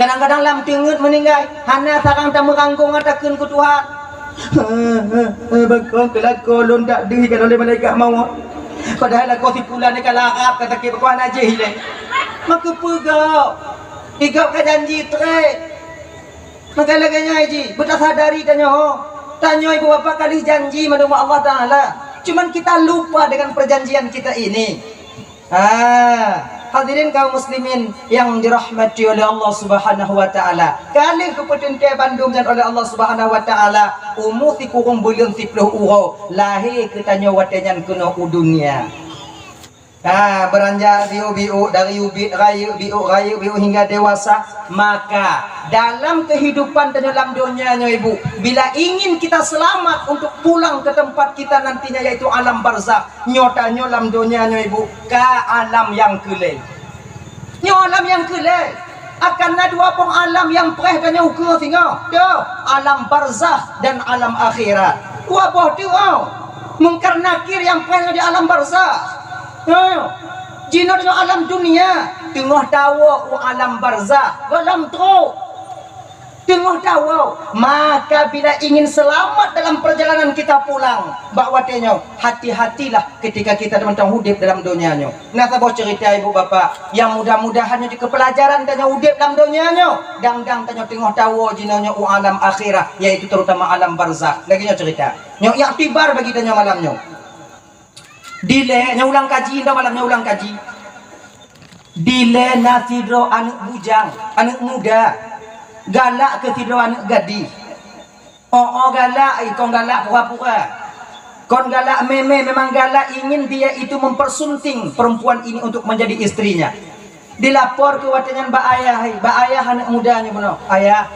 Kadang-kadang lam teungeut meuninggai, hana sarang tameuranggong takheun keu Tuhan. Bakon keu lakoe lôn dak deuh lé malaikat mawöt. Padahai lakoe sipulan nyoe ka larab, ka sakét, bakon hana jih ilée. Maka peugah, igop ka janji treb. Maka lagée nyoe jih, beutasadari tanyoe. Tanyoe ibu bapak ka lheueh janji mandum Allah Taala. Cuman kita lupa dengan perjanjian kita ini. Ah, hadirin kaum muslimin yang dirahmati oleh Allah Subhanahu wa Taala. Ka lheueh geupeuteuntée bandum nyan oleh Allah Subhanahu wa Taala, umu sikureueng buleuen siploh uroe, lahé keu tanyoe watée nyan keunoe u dunia. Ah, beranjak biôk-biôk dari ubit rayeuk biôk, rayeuk biôk hingga dewasa. Maka dalam kehidupan tanyoe lam donya nyoe ibu, bila ingin kita selamat untuk pulang ke tempat kita nantinya yaitu alam barzakh, nyoe tanyoe lam donya nyoe ibu, ka alam nyang keu lhée. Nyoe alam nyang keu lhée. Akan na dua boh alam nyang preh tanyoe ukeue singoh. Dua, alam barzakh dan alam akhirat. Dua boh teuk. Mungkar Nakir nyang preh di alam barzakh. Ha. Jinoe tanyoe alam dunia, teungoh tawoe u alam barzakh, gohlom trok. Teungoh tawoe, maka bila ingin selamat dalam perjalanan kita pulang, bak watée nyoe, hati-hatilah ketika kita mantong udeb dalam donya nyoe. Na saboh cerita ibu bapak, nyang mudah-mudahan nyoe jeuet keu peulajaran tanyoe udeb lam donya nyoe, dang-dang tanyoe teungoh tawoe jinoe nyoe u alam akhirat, yaitu terutama alam barzakh. Lagée nyoe cerita. Nyoe iktibar bagi tanyoe malam nyoe. Dilée, nyoe ulang kaji, nyoe malam nyoe ulang kaji. Dilée na sidroe aneuëk bujang, aneuëk muda, galak keu sidroe aneuëk gadih. Oh, oh galak, eh, kon galak pura-pura. Kon galak mé-mé, memang galak ingin dia itu mempersunting perempuan ini untuk menjadi istrinya. Dilapor keu watée nyan bak ayah, hai, bak ayah aneuëk muda nyoe bunoe. "Ayah,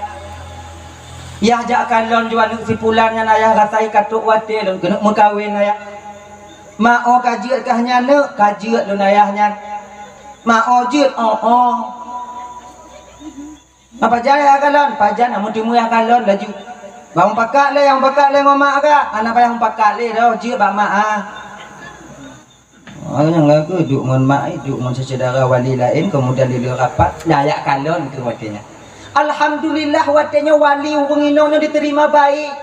yah jak kalon ju aneuëk sipulan nyan, ayah rasa ka trok watée lôn keuneuk meukawen, ayah." "Ma oh ka jeuet kah nyan, neuk?" "Ka jeuet lôn ayah nyan." "Ma oh jeuet?" "Oh, oh." "Apa jai ayah kalon?" "Pajan, amu teumé ayah kalon laju." "Bang pakak lé, yang pakak lé ngon mak ka?" "Hana payah pakak lé doh, jeuet bak mak ah." Oh, nyang lagu duek ngon mak, eh, duek ngon syedara wali laén, kemudian di lheueh rapat, nyan jak kalon keu watée nyan. Alhamdulillah, watée nyoe wali ureuëng inong nyoe diterima baik.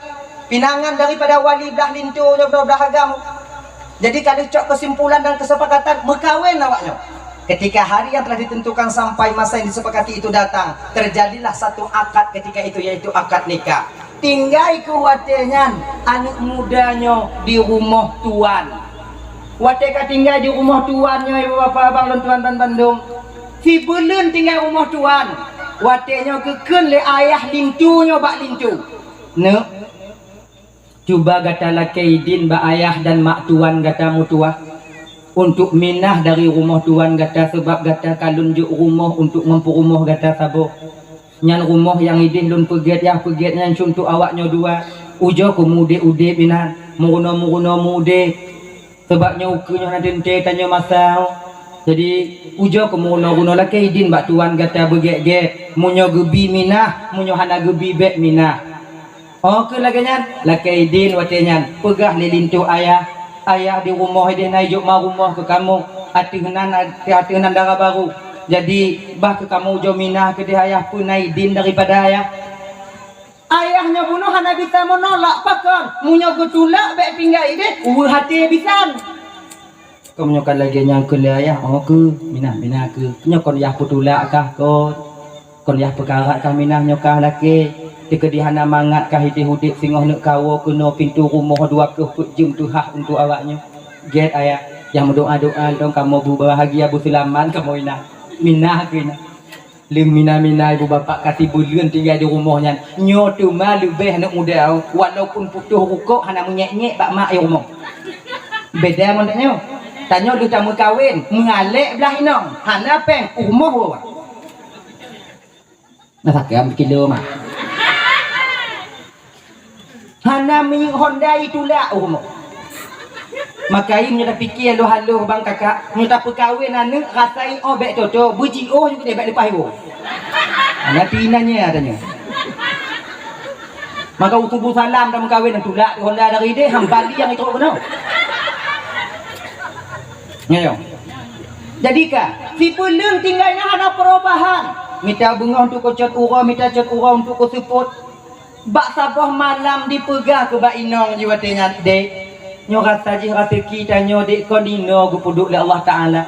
Pinangan daripada wali blah linto nyoe, blah, blah agam. Jadi, ka lheueh cok kesimpulan dan kesepakatan meukawen awak nyoe. Ketika hari yang telah ditentukan sampai masa yang disepakati itu datang, terjadilah satu akad ketika itu, yaitu akad nikah. Tinggai keu watée nyan aneuëk muda nyoe di rumoh tuan. Watée ka tinggai di rumoh tuan nyoe, ibu bapak abang lôn tuan ban bandum, sibeuleuen tinggai rumoh tuan. Watée nyoe geukheun lé ayah linto nyoe bak linto, "Neuk, cuba gata lakée idin bak ayah dan mak tuan gata meutuwah, untuk minah dari rumoh tuan gata, sabab gata ka lôn jok rumoh untuk ngon peurumoh gata saboh. Nyan rumoh nyang idin lôn peugét, nyang peugét nyan cuntoh awak nyoe dua. Ujoe keuh meu-udeb-udeb inan, meurunoe-meurunoe meu-udeb. Sabab nyoe ukeue nyoe hana teuntée tanyoe masa. Jadi, ujoe keuh meurunoe-runoe, lakée idin bak tuan gata beugét-gét. Meunyoe geubi minah, meunyoe hana geubi bék minah." Oh keuh lagée nyan, lakée idin watée nyan, peugah lé linto ayah, Ayah di rumoh ideh na ijok ma rumoh keu kamoe, ateueh nan, ateueh nan dara barô. Jadi, bah keu kamoe ujoe Minah keudeh ayah, peue na idin daripada ayah. Ayah nyoe bunoe hana bisa meunolak, pakon? Meunyoe geutulak, bèk tinggai ideh, uweuh até bisan. Kon nyoe ka lagèe nyan kheun lé ayah, oh keu, Minah, Minah keu. Nyoe kon yah peutulak kah kon? Kon yah peukarat kah Minah nyoe kah lakèe? Teukeudi hana mangat kah ideh udép singoh neuk kawoe keunoe pintoe rumoh dua ploh peuet jeuem teuhah untuk awak nyoe? Gèt ayah, yah meudoa-doa lom kamoe beubahagia beuseulamat kamoe Inah. Minah keu Inah. Lheueh Minah-Minah ibu bapak ka sibuleuen tinggai di rumoh nyan. Nyoe teuma leubeh aneuk muda, walaupun putôh rukok hana meunyèk-nyèk bak mak i rumoh. Beda ngon tanyoe. Tanyoe lheueh tameukawen, meualèk blah inong, hana pèng, u rumoh woe. Na sakém kilo mah. Hana minyeuk honda itulak u rumoh. Maka nyoe tapike haloh-haloh bang kakak, nyoe tapeukawen aneuk rasa i oh bèk toto, beujiôh nyoe keudeh bèk leupah iwoe. Hana pi inan nyan tanyoe. Maka u subuh salam tameukawen, tulak honda dari ideh, hamba liang itrok keunoe. Nyoe. Jadi ka, sibuleuen tinggai na hana perubahan. Mita beungoh untuk keu cot uroe, mita cot uroe untuk keu seupôt. Bak saboh malam dipeugah keu bak inong jih watèe nyan, "Dek, nyoe rasa jih raseuki tanyoe dek kon inoe geupeuduek lé Allah Taala.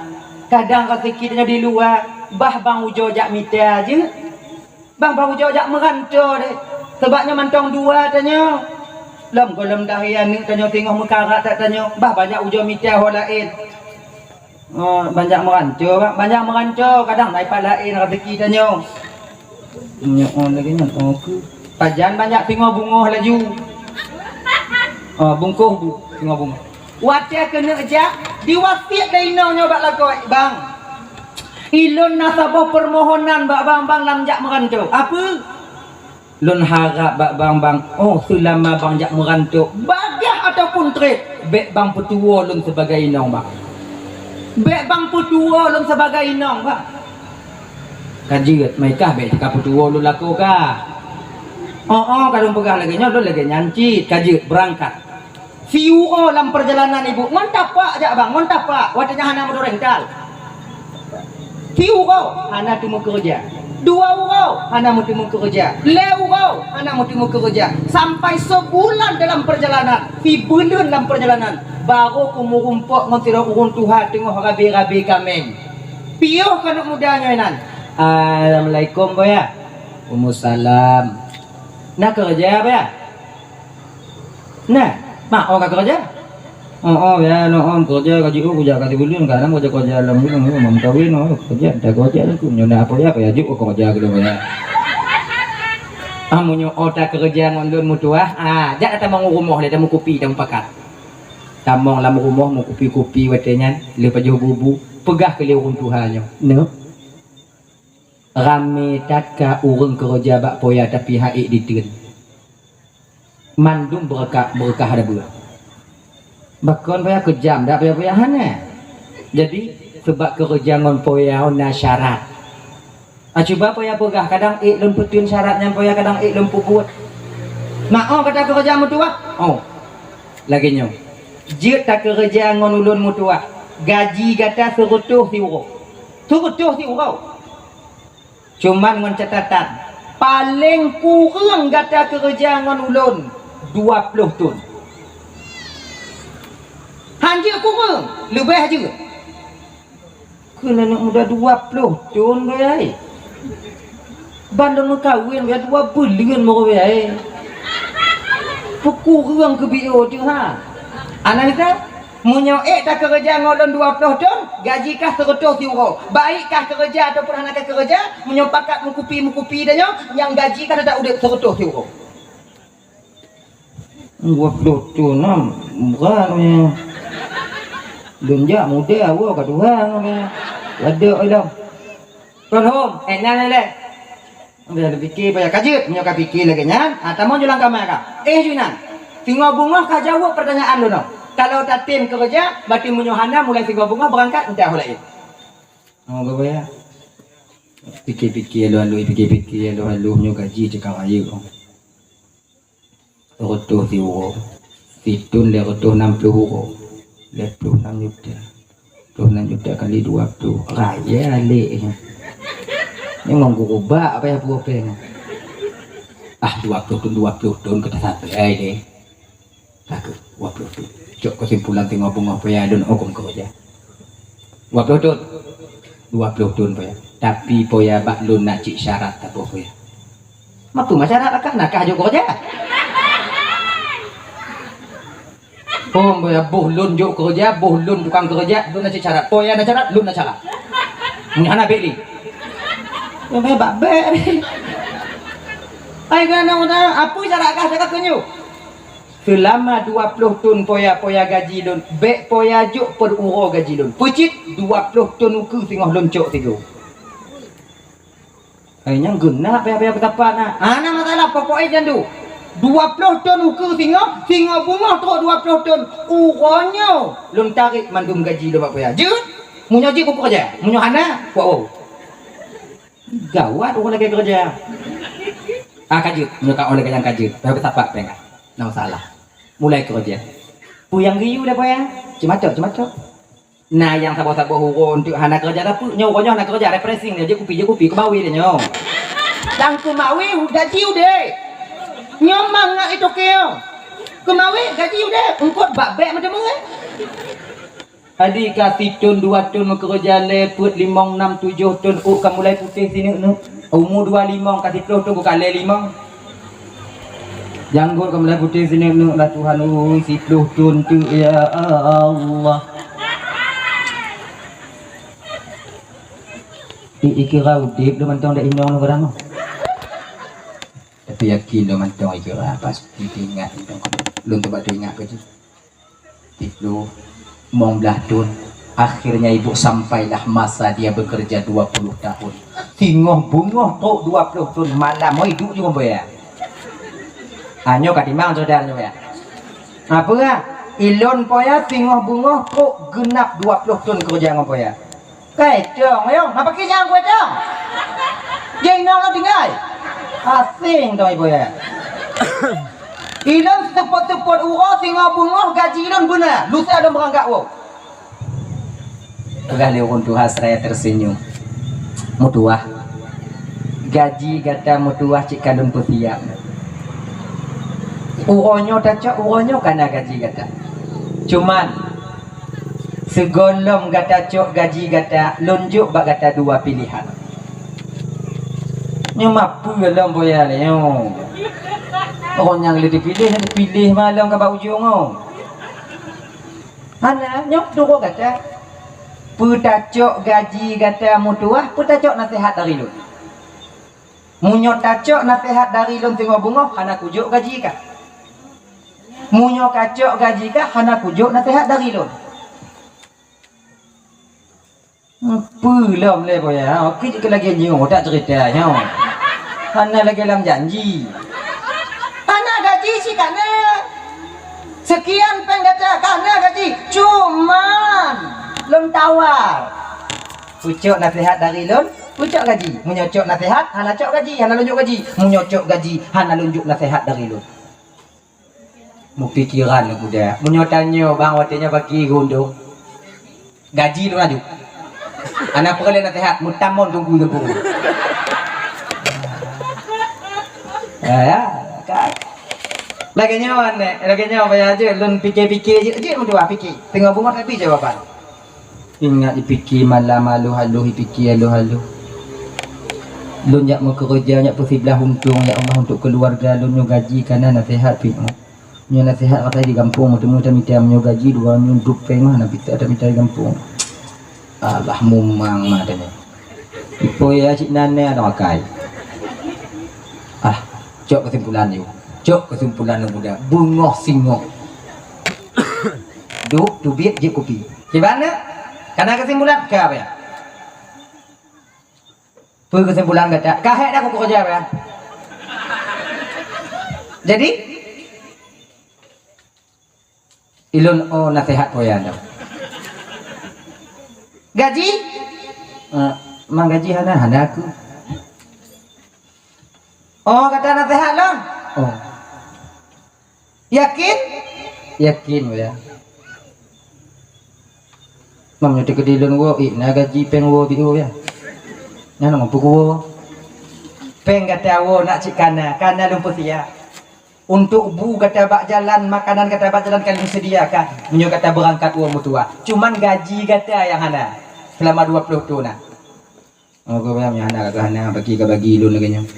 Kadang raseuki tanyoe di luwa, bah bang ujoe jak mita jeuet." Bang, bang ujoe jak meuranto deh. Sabab nyoe mantong dua tanyoe. Lom gohlom dahé aneuk tanyoe singoh meukarat that tanyoe. Bah, banyak ujoe mita ho laén. Oh, banyak meuranto, bang. Banyak meuranto, kadang na ipat laén raseuki tanyoe. Nyoe, oh, lagèe nyan, oh, keu. Pajan banyak singoh beungoh laju. Oh, bungkôh bu, singoh beungoh. Watèe keuneuk jak, diwasiet lé inong nyoe bak lakoe, "Bang, ilôn na saboh peumohonan bak bang, bang lam jak meuranto." "Apeue?" "Lôn harab bak bang, bang, oh, seulama bang jak meuranto, bagaih ataupun trép, bèk bang peutuwoe lôn sibagai inong, bang. Bèk bang peutuwoe lôn sibagai inong, bang." "Ka jeuet, meukah bèk teuka peutuwoe lôn lakoe kah?" "Oh, oh, ka lôn peugah lagèe nyoe, lôn lagèe nyan cit, ka jeuet, beurangkat." Siuroe lam peurjalanan ibu, ngon tapak jak bang, ngon tapak, watèe nyan hana meudureng tal. Siuroe hana teumeukeureuja. Dua uroe hana meuteumeukeureuja. Lhèe uroe hana meuteumeukeureuja. Sampai seubulan dalam peurjalanan, sibuleuen lam peurjalanan, barô keu meurumpok ngon sidroe ureueng tuha teungoh rabe-rabe kaméng. Piôh keuneuk muda nyoe nan. "Assalamualaikum, Boya." "Waalaikumsalam." "Na keureuja, Boya?" "Nah, mak, oh ka keureuja?" "Oh, oh, ya, no, oh, keureuja ka jiôh, keureuja ka sibuleuen, kadang keureuja, keureuja lam buleuen, oh, mam kawin, oh, keureuja, dah keureuja lom, nyoe na apa ya, apa ya, jok keureuja keudeh ya." Ah, meunyoe oh takeureuja ngon lôn meutuwah, ah, jak tamong u rumoh lé, tameukupi, tameupakat. Tamong lam rumoh meukupi-kupi watèe nyan, lheueh pajoh bubu, peugah keu lé ureueng tuha nyoe, "Neuk, ramé that ka ureueng keureuja bak poya, tapi han ék diteun. Mandum beureukat, beureukat hana beue." "Bakon poya keujam dak poya-poya?" "Hana. Jadi, seubab keureuja ngon poya na syarat." "Ah, cuba poya peugah, kadang ék lôn peuteun syarat nyan poya, kadang ék lôn peubuet." "Mak, oh ka takeureuja meutuwah?" "Oh." "Lagèe nyoe, jeuet takeureuja ngon ulôn meutuwah. Gaji gata seureutôh siuroe. Seureutôh siuroe. Cuman ngon catatan, paleng kureueng gata keureuja ngon ulôn dua ploh thon. Han jeuet kureueng, leubeh jeuet." "Kheun aneuk muda dua ploh thon, Boya, eh? Ban lôn meukawen, Boya, dua buleuen baru, Boya, eh. Peukureueng keu B O teuh, ha?" "Ana mita, meunyoe ék takeureuja ngon lôn dua ploh thon, gaji kah seureutôh siuroe. Baik kah keureuja ataupun hana kakeureuja, meunyoe pakat meukupi-meukupi tanyoe, nyang gaji kah teutap udép seureutôh siuroe." "Dua ploh thon na, brat nyoe. Lôn jak muda, woe ka tuha nyoe. Wadok ilong." "Kon hom, eh, nyan lé." Udah dipike, Boya, ka jeuet. Meunyoe ka pike lagèe nyan, ah, tamong ju lam kama ka. Eh, ju inan. Singoh beungoh ka jaweueb peurtanyaan lôn nyoe. Kalau tatem keureuja, berarti meunyoe hana, mulai singoh beungoh beurangkat, entah ho laén. Oh, Boya. Pike-pike alu-alu, pike-pike alu-alu, nyoe gaji cit ka rayeuk. Seureutôh siuroe, sithon lhèe reutôh nam ploh uroe. Lhèe ploh nam juta. Ploh nam juta kali dua ploh. Raya lé. Nyoe ngon gurubak apa ya pue pèng. Ah, dua ploh thôn, dua ploh thôn ka tasabai lé. Ka keuh, dua ploh thôn. Cok keusimpulan teungoh beungoh paya lôn hukôm keureuja. Dua ploh thôn. Dua ploh thôn paya. Tapi paya bak lôn na cit syarat saboh paya. Mapeue ma syarat, nakah, nakah jok keureuja. Hom, ya, boh lôn jok keureuja, boh lôn tukang keureuja, lôn na cit syarat. Paya na syarat, lôn na syarat. Meunyo hana bèk lé. Ya, bèk bak bèk. Ai, kana udah, apa syarat kah cakap keu nyoe? Seulama dua ploh thôn paya, paya gaji lôn, bèk paya jok peururoe gaji lôn. Peucit dua ploh thôn ukeue singoh lôn cok sigoe. Hai nyang geunap payah-payah beutapa na. Hana masalah, pokok e jandu. Dua ploh thôn ukeue singoh, singoh beungoh trok dua ploh thôn. Uroe nyoe lôn tarek mandum gaji lôn bak paya. Jeuet? Meunyoe jeuet, kukeureuja. Meunyoe hana, kuwoe. Gawat ureueng lagèe keureuja. Ah, ka jeuet. Meunyoe ka lagèe nyan ka jeuet. Payah beutapa péng. Na masalah. Mulai keureuja. Peue nyang geuyue lé paya? Ceumatok, ceumatok. Na nyang saboh-saboh uroe eunteuk hana keureuja, tapi nyoe uroe nyoe hana keureuja, refreshing nyoe, jép kupi, jép kupi, keumawe nyoe. Dan keumawe gaji udép. Nyoe mangat itoke nyoe. Keumawe gaji udép, eungkôt bak bèk meuteumé. Adi ka sithôn dua thôn meukeureuja lé peuet limong nam tujoh thôn ôk ka mulai putéh sineuk-neuk. Umu dua limong ka siploh thôn ka lhèe limong. Janggot ka mulai putéh sineuk-neuk lah Tuhan ui, siploh thôn teuk ya Allah. I, ikira udép lôn mantong dak inong lôn kadang. Tapi yakin lôn mantong ikira pasti teuingat mantong. Lôn teubat teuingat keu jih. Siploh, limong blah thôn. Akhirnya ibu sampailah masa dia bekerja dua puluh tahun. Singoh beungoh trok dua ploh thôn malam, oi, duek jih ngon paya. Ah, nyoe ka timang syedara nyoe ya. Apa? Ilôn paya singoh beungoh trok geunap dua ploh thôn keureuja ngon paya. Kai tong, ayong, ngapa kijang kueh tong? Jeng nong lo tinggai. Asing tong ibu ya. Ilôn seupôt-seupôt uroe singoh beungoh gaji lôn beuna, lusa lôn beurangkat woe. Peugah lé ureueng tuha seraya tersenyum. Meutuah. Gaji gata meutuah cit ka lôn peusiap. Uroe nyoe tacok, uroe nyoe ka na gaji gata. Cuman, sigohlom gata cok gaji gata, lôn jok bak gata dua pilihan. Nyoe mapeue lom boya lé nyoe. Ureueng nyang lé dipiléh, dipiléh ma lom ka bak ujong nyoe. Hana, nyoe turoe gata. Peue tacok gaji gata meutuah, peue tacok naseuhat dari lôn. Meunyoe tacok naseuhat dari lôn singoh beungoh, hana kujok gaji kah. Meunyoe kacok gaji kah, hana kujok naseuhat dari lôn. Peue lom lé boya, oke jeuet lagèe nyoe, tak cerita nyoe. Hana lagèe lam janji. Hana gaji cit ka na. Sekian péng gata ka na gaji. Cuman lôn tawar. Peue cok naseuhat dari lôn, peue cok gaji. Meunyoe cok naseuhat, hana cok gaji, hana lôn jok gaji. Meunyoe cok gaji, hana lôn jok naseuhat dari lôn. Meupikiran lôn muda. Meunyoe tanyoe bang watèe nyoe bagi geuundong. Gaji lôn aju. Hana peureulèe naseuhat, meutamong teungku teungku. Ya, ya, kan. Lagèe nyoe, nèk, lagèe nyoe, baya jeuet lôn pike-pike jeuet, jeuet meutuah pike. Teungoh beungoh tapi jawaban. Ingat ipike malam aloh-aloh, ipike aloh-aloh. Lôn jak meukeureuja, jak peusiblah untông, ya Allah, untuk keuluwarga lôn nyoe gaji ka na naseuhat pih. Nyoe naseuhat ka di gampông, meuteumé tamita meunyoe gaji dua nyoe duek péng mah, na pita tamita di gampông. Alah, mumang mah tanyoe. Ipo ya cit nan nyan akai. Ah, cok kesimpulan yuk. Cok kesimpulan lôn muda. Beungoh singoh. Duek teubiet jép kupi. Kiban na? Ka na kesimpulan? Ka apa ya? Peue kesimpulan gata? Ka hék dah kukeureuja, ya? Jadi, ilôn oh naseuhat poya dah. Gaji? Eh, mang gaji hana, hana aku. Oh, gata naseuhat lôn? Oh. Yakin? Yakin, ya. Meunyoe teukeudi lôn woe, ék na gaji péng woe beu ya. Nyan ngon peuwoe. Péng gata woe nak cit kana, kana lôn peusiap. Untuk bu gata bak jalan, makanan gata bak jalan ka lôn sediakan. Meunyoe gata beurangkat woe meutuwah. Cuman gaji gata nyang hana selama dua ploh thon na. Oh, kau bayang nyang hana, ka hana bagi, ka bagi lôn lagèe nyoe.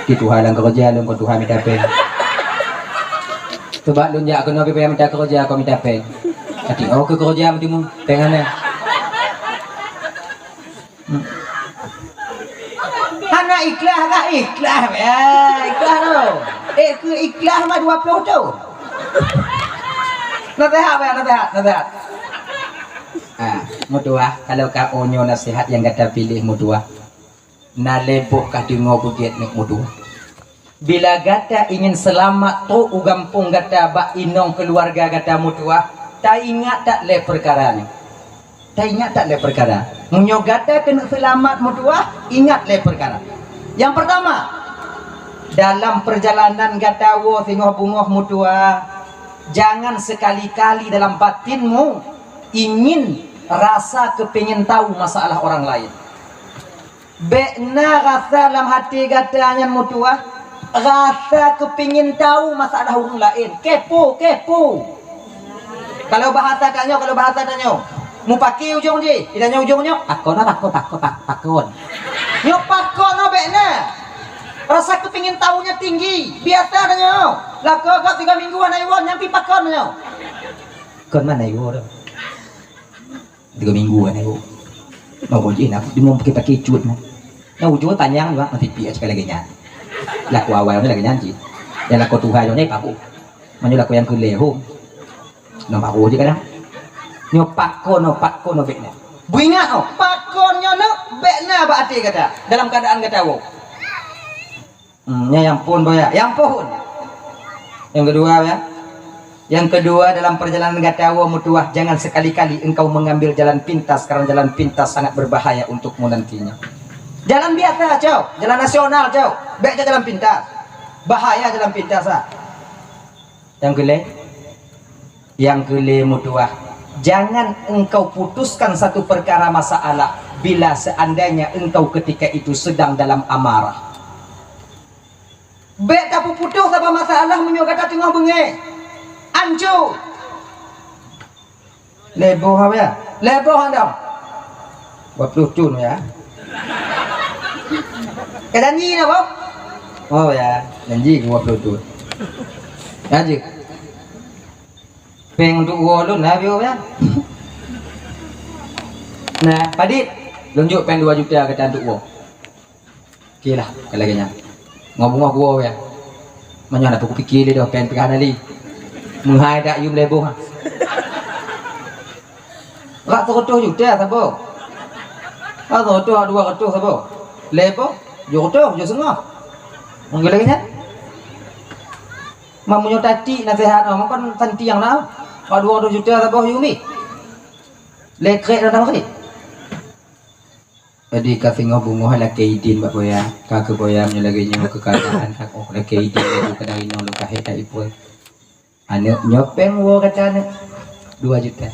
Di tuha lam keureuja lôn, kon tuha mita péng. Coba lôn jak keunoe pih payah mita keureuja, kon mita péng. Até oh keu keureuja meuteumé péng hana. Hmm. Hana ikhlas kah? Ikhlas, ya, ikhlas tu. Eh, keu ikhlas mah dua ploh tu. Nasihat, ya, nasihat, nasihat. Ah, meutuwah, kalau ka oh nyoe nasihat nyang gata piléh meutuwah. Na lé boh ka deungoe beugét nyoe meutuwah. Bila gata ingin seulamat trok u gampông gata bak inong keuluwarga gata meutuwah, taingat that lé peukara nyoe. Taingat that lé peukara. Meunyoe gata keuneuk seulamat meutuwah, ingat lé peukara. Nyang peurtama, dalam peurjalanan gata woe singoh beungoh meutuwah, jangan sekali-kali dalam batinmu ingin rasa keupingin tahu masalah orang lain. Bék na rasa lam até gata nyan meutuwah, rasa keupingin tahu masalah ureueng laén. Kepo, kepo. Kalau bahasa tanyoe, kalau bahasa tanyoe, mupaki ujong jih, di tanyoe ujong nyoe, pakon, pakon, pakon, pakon. Nyoe pakon nyoe bék na. Rasa keupingin tahu nyan tinggi. Biasa tanyoe. Lakoe gob tiga minggu hana iwoe, nyan pih pakon nyoe. Kon mana iwoe tu? Tiga minggu kan iwoe. Mau jih nak di mum pakai-pakai cut nah. Nah ujung panjang juga masih piak sekali lagi nyan. Laku awal ni lagi nyan cit. Yang laku tuha jone paku. Manyo laku yang kele ho. Nah paku je kadang. Nyo pako, no pako, no bek na. Buingat oh, pako nyo no bek na bak até gata dalam keadaan gata wo. Hmm, nyan nyang phôn boh ya, nyang phôn. Yang kedua ya. Yang kedua, dalam perjalanan gata woe meutuwah, jangan sekali-kali engkau mengambil jalan pintas, karena jalan pintas sangat berbahaya untukmu nantinya. Jalan biasa, cok. Jalan nasional, cok. Bék cok jalan pintas. Bahaya jalan pintas, ah. Yang keulhèe, yang keulhèe meutuwah, jangan engkau putuskan satu perkara masalah bila seandainya engkau ketika itu sedang dalam amarah. Bék tapeuputoh saboh masalah meunyoe gata teungoh beungèh. Anco. Lhèe boh haba ya? Lhèe boh hana? Dua puluh thon ya. Ka janji na boh? Oh ya, janji dua puluh thon. Lanjut. Péng untuk woe lôn lah biôh ya. Nah, padit, lôn jok péng dua juta gata untuk woe. Oke lah, kalau lagèe nyan. Ngomong-ngomong gua ya. Manyang dah aku pikir dia dah péng pihak nali. Meuhai dak yum lhèe boh. Rak seratus juta saboh. Rak seratus, dua ratus saboh. Lhèe boh, tujuh ratus, tujuh setengah. Mungkin lagèe nyan. Mak meunyoe tati nasihat, mak kan santiang lah. Rak dua ratus juta saboh yum ni. Lhèe krek dah dah. Jadi ka singoh beungoh lakèe idin bak boya, ka keu boya meunyoe lagèe nyoe keuadaan ka oh lakèe idin laju kadang inong lôn kahé that iphon. Aneuk nyoe péng woe gata aneuk dua juta.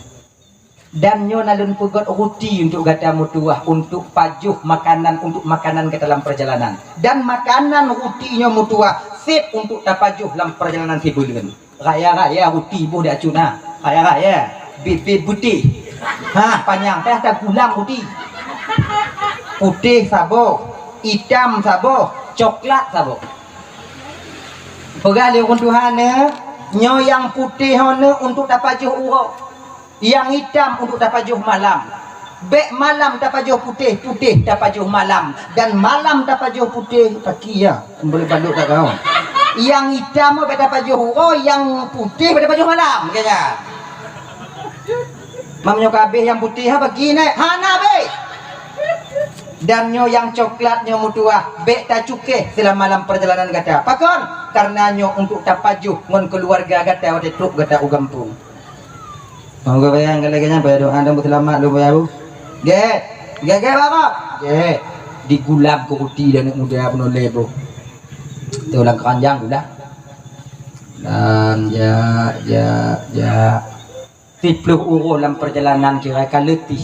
Dan nyoe na lôn peugöt ruti untuk gata meutuwah, untuk pajoh makanan, untuk makanan gata lam perjalanan. Dan makanan ruti nyoe meutuwah sép untuk tapajoh lam perjalanan sibuleuen. Raya-raya ruti boh di acut na. Raya-raya. Bit-bit putéh. Ha, panyang teuh tagulam ruti. Putéh saboh, itam saboh, coklat saboh. Peugah lé ureueng tuha na, nyoe nyang putéh ho na untuk tapajoh uroe. Nyang itam untuk tapajoh malam. Bék malam tapajoh putéh, putéh tapajoh malam, dan malam tapajoh putéh pagi ya. Boleh balok kat kau. Nyang itam bék tapajoh uroe, nyang putéh bék tapajoh malam, kaya. Mam nyoe kabeh nyang putéh ha pagi nè, hana bék. Dan nyoe nyang coklat nyoe meutuwah, bék tacukéh selama lam perjalanan gata. Pakon? Karena nyoe untuk tapajoh ngon keuluwarga gata watèe trok gata u gampông. Moga bayang lagèe nyan, baya doa dan beuseulamat lôn baya bu. Gèt. Gèt, gèt, Bapak. Gèt. Digulam keu ruti dan aneuk muda peunoh lhèe boh. Teulang keranjang gulam. Dan jak, jak, jak. Siplôh uroe lam peurjalanan kira ka leutih,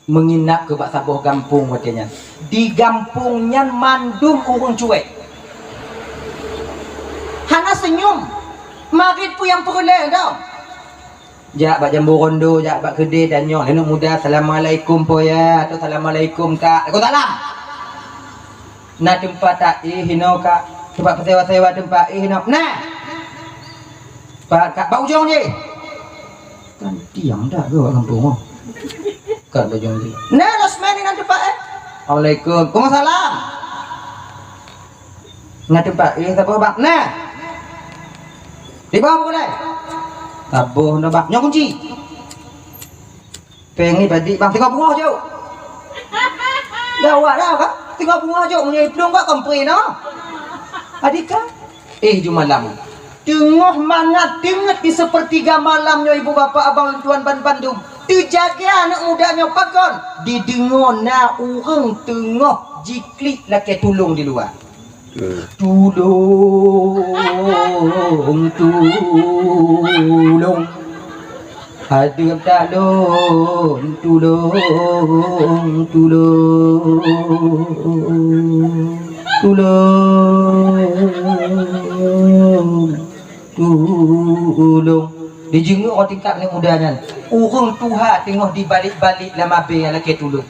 meunginap keu bak saboh gampông watée nyan. Di gampông nyan mandum ureuëng cuek. Hana seunyum. Marit peue nyang peureulée dong. Jak bak jambu rondo, jak bak keudè dan nyoe, aneuk muda, "Assalamualaikum, Po ya," atau "Assalamualaikum, Kak." "Waalaikumsalam." Na teumpat taéh inoe, Kak? Teumpat peusewa-sewa teumpat éh inoe? Na! Pat, Kak, bak ujong jih. Kan diam dak ke awak gampông tu? Kat bak ujong jih. Na, losmen inan teumpat éh. Assalamualaikum. Waalaikumsalam. Na teumpat éh saboh, Bang? Na. Di bawah buku lain. Saboh na, Bang. Nyoe kunci. Péng ni badi bang singoh beungoh jok. Dah awak dah kan? Singoh beungoh jok meunyoe plueng bak kompre noh. Adika. Eh, ju malam. Teungoh mangat teungeut di sepertiga malam nyoe ibu bapak abang tuan ban bandum. Teujaga aneuk muda nyoe pakon? Dideungoe na ureuëng teungoh jiklik lakée tulông di luwa. Tulông, tulông. Hadeuem talon, tulông, tulông. Tulông, tulông. Dijeungeuk tingkat aneuk muda nyan. Ureuëng tuha teungoh dibalek-balek lam abée lakée tulông.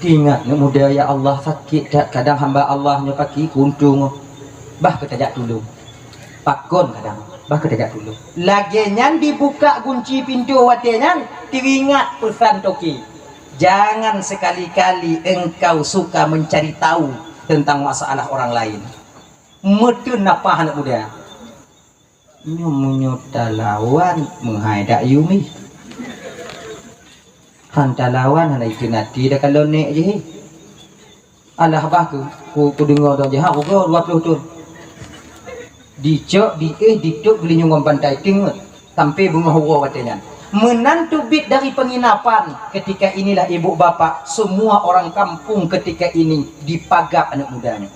Teuingat aneuk muda, ya Allah, sakét that kadang hamba Allah nyoe kaki kuuntong. Bah keutajak tulông. Pakon kadang, bah keutajak tulông. Lagée nyan dibuka gunci pintoe watée nyan, teuingat peusan toke. Jangan sekali-kali engkau suka mencari tahu tentang masalah orang lain. Meuteun nafah aneuk muda. Nyoe meunyoe talawan meuhai dak yumi. Han talawan hana iteun até dak kalon nék jih. Alah bah ku, ku, kudeungoe dong jihak ugoe dua ploh thon. Dicok, diéh, ditôb geulinyueng ngon bantai teungeut sampai beungoh uroe watée nyan. Meunan teubiet dari penginapan, ketika inilah ibu bapak, semua orang kampung ketika ini dipagab aneuk muda nyoe.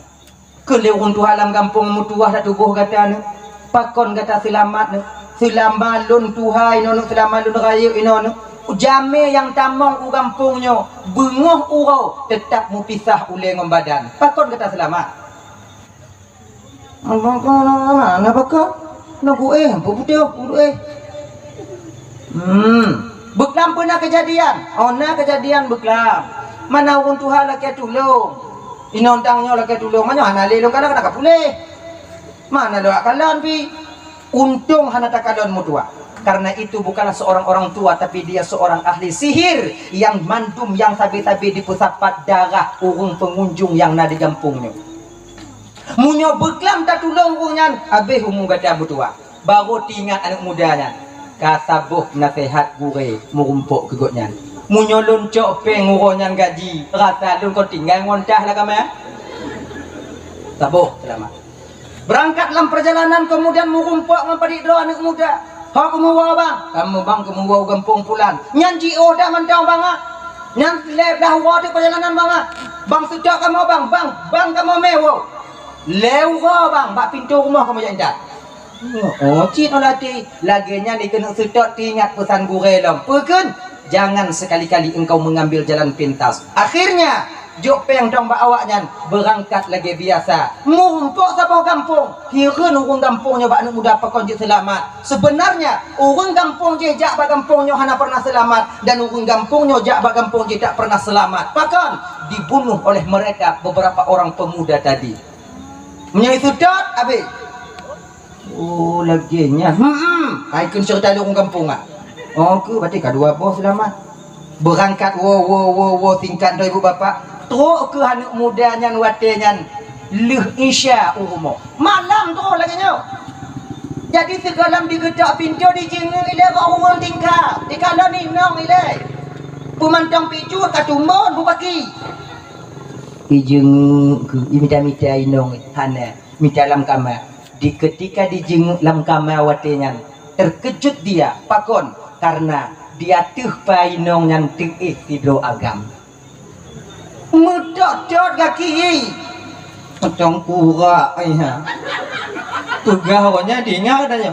Keu lé ureuëng tuha lam gampông meutuwah dak tuboh gata nyoe, pakon gata seulamat nyoe? Seulama lôn tuha inoe nyoe, seulama lôn rayeuk inoe nyoe, jamé nyang tamong u gampông nyoe beungoh uroe teutab meupisah ulée ngon badan. Pakon gata seulamat? Abang ko na pakon? Na kuéh, ampôn putôh, kuéh. Hmm. Beuklam peue na keujadian? Oh, na keujadian beuklam. Mana ureuëng tuha lakée tulông. Inong tang nyoe lakée tulông, meunyoe hana lé lôn kalon, hana ka puléh. Mana lôn kalon pih? Untông hana takalon meutuwah. Karena itu bukanlah seorang orang tua, tapi dia seorang ahli sihir yang mandum nyang sabe-sabe dipeusapat darah ureuëng pengunjung nyang na di gampông nyoe. Meunyoe beuklam tatulông ureuëng nyan, habéh umu gata meutuwah. Barô teuingat aneuk muda nyan, ka saboh naseuhat gurée meurumpok keu gobnyan. Meunyoe lôn cok péng uroe nyan gaji, rasa lôn kon tinggai ngon tah lam kama. Saboh seulamat. Beurangkat lam peurjalanan, keumudian meurumpok ngon padit droe aneuk muda. "Ho kamoe woe, Bang?" "Kamoe, Bang, kamoe woe u gampông pulan." "Nyan jiôh dah mantong, Bang, ah?" "Nyan lhée blaih uroe teuk peurjalanan, Bang, ah." "Bang, seutôt kamoe, Bang, Bang, Bang, kamoe mé woe." "Lhée uroe, Bang, bak pintoe rumoh kamoe jak intat." Oh, cit olah ti, lagée nyan dikeuneuk seutôt teuingat peusan gurée lom. Peue kheun? Jangan sekali-kali engkau mengambil jalan pintas. Akhirnya, jok péng dong bak awaknyan, beurangkat lagée biasa. Meurumpok saboh gampông, hireuen ureuëng gampông nyoe bak aneuk muda pakon jeuet seulamat. Sebenarnya, ureuëng gampông jih jak bak gampông nyoe hana pernah seulamat, dan ureuëng gampông nyoe jak bak gampông jih tak pernah seulamat. Pakon? Dibunuh oleh mereka beberapa orang pemuda tadi. Meunyoe seutôt, habéh. Oh, lagée nyan. Hmm, hmm. Hai kheun ceurita lé ureuëng gampông, ah. Oh, keu berarti ka dua boh seulamat. Beurangkat woe, woe, woe, woe, tingkat droe ibu bapak. Trok keu aneuk muda nyan watée nyan lheueh Isya u rumoh. Malam trok lagée nyoe. Jadi sigohlom digeutok pintoe, dijeungeuk ilée bak ureuëng tingkat. Dikalon inong ilée. Peumantong picut ka tumbon bupaki. Ijeungeuk keu, imita-mita inong hana. Mita lam kama. Di ketika dijeungeuk lam kama watée nyan, terkejut dia. Pakon? Karena di ateueh pa inong nyan teuéh sidroe agam. Meutot-tot gaki. Teukurak, ai ha. Peugah awaknyan, diingat geutanyoe.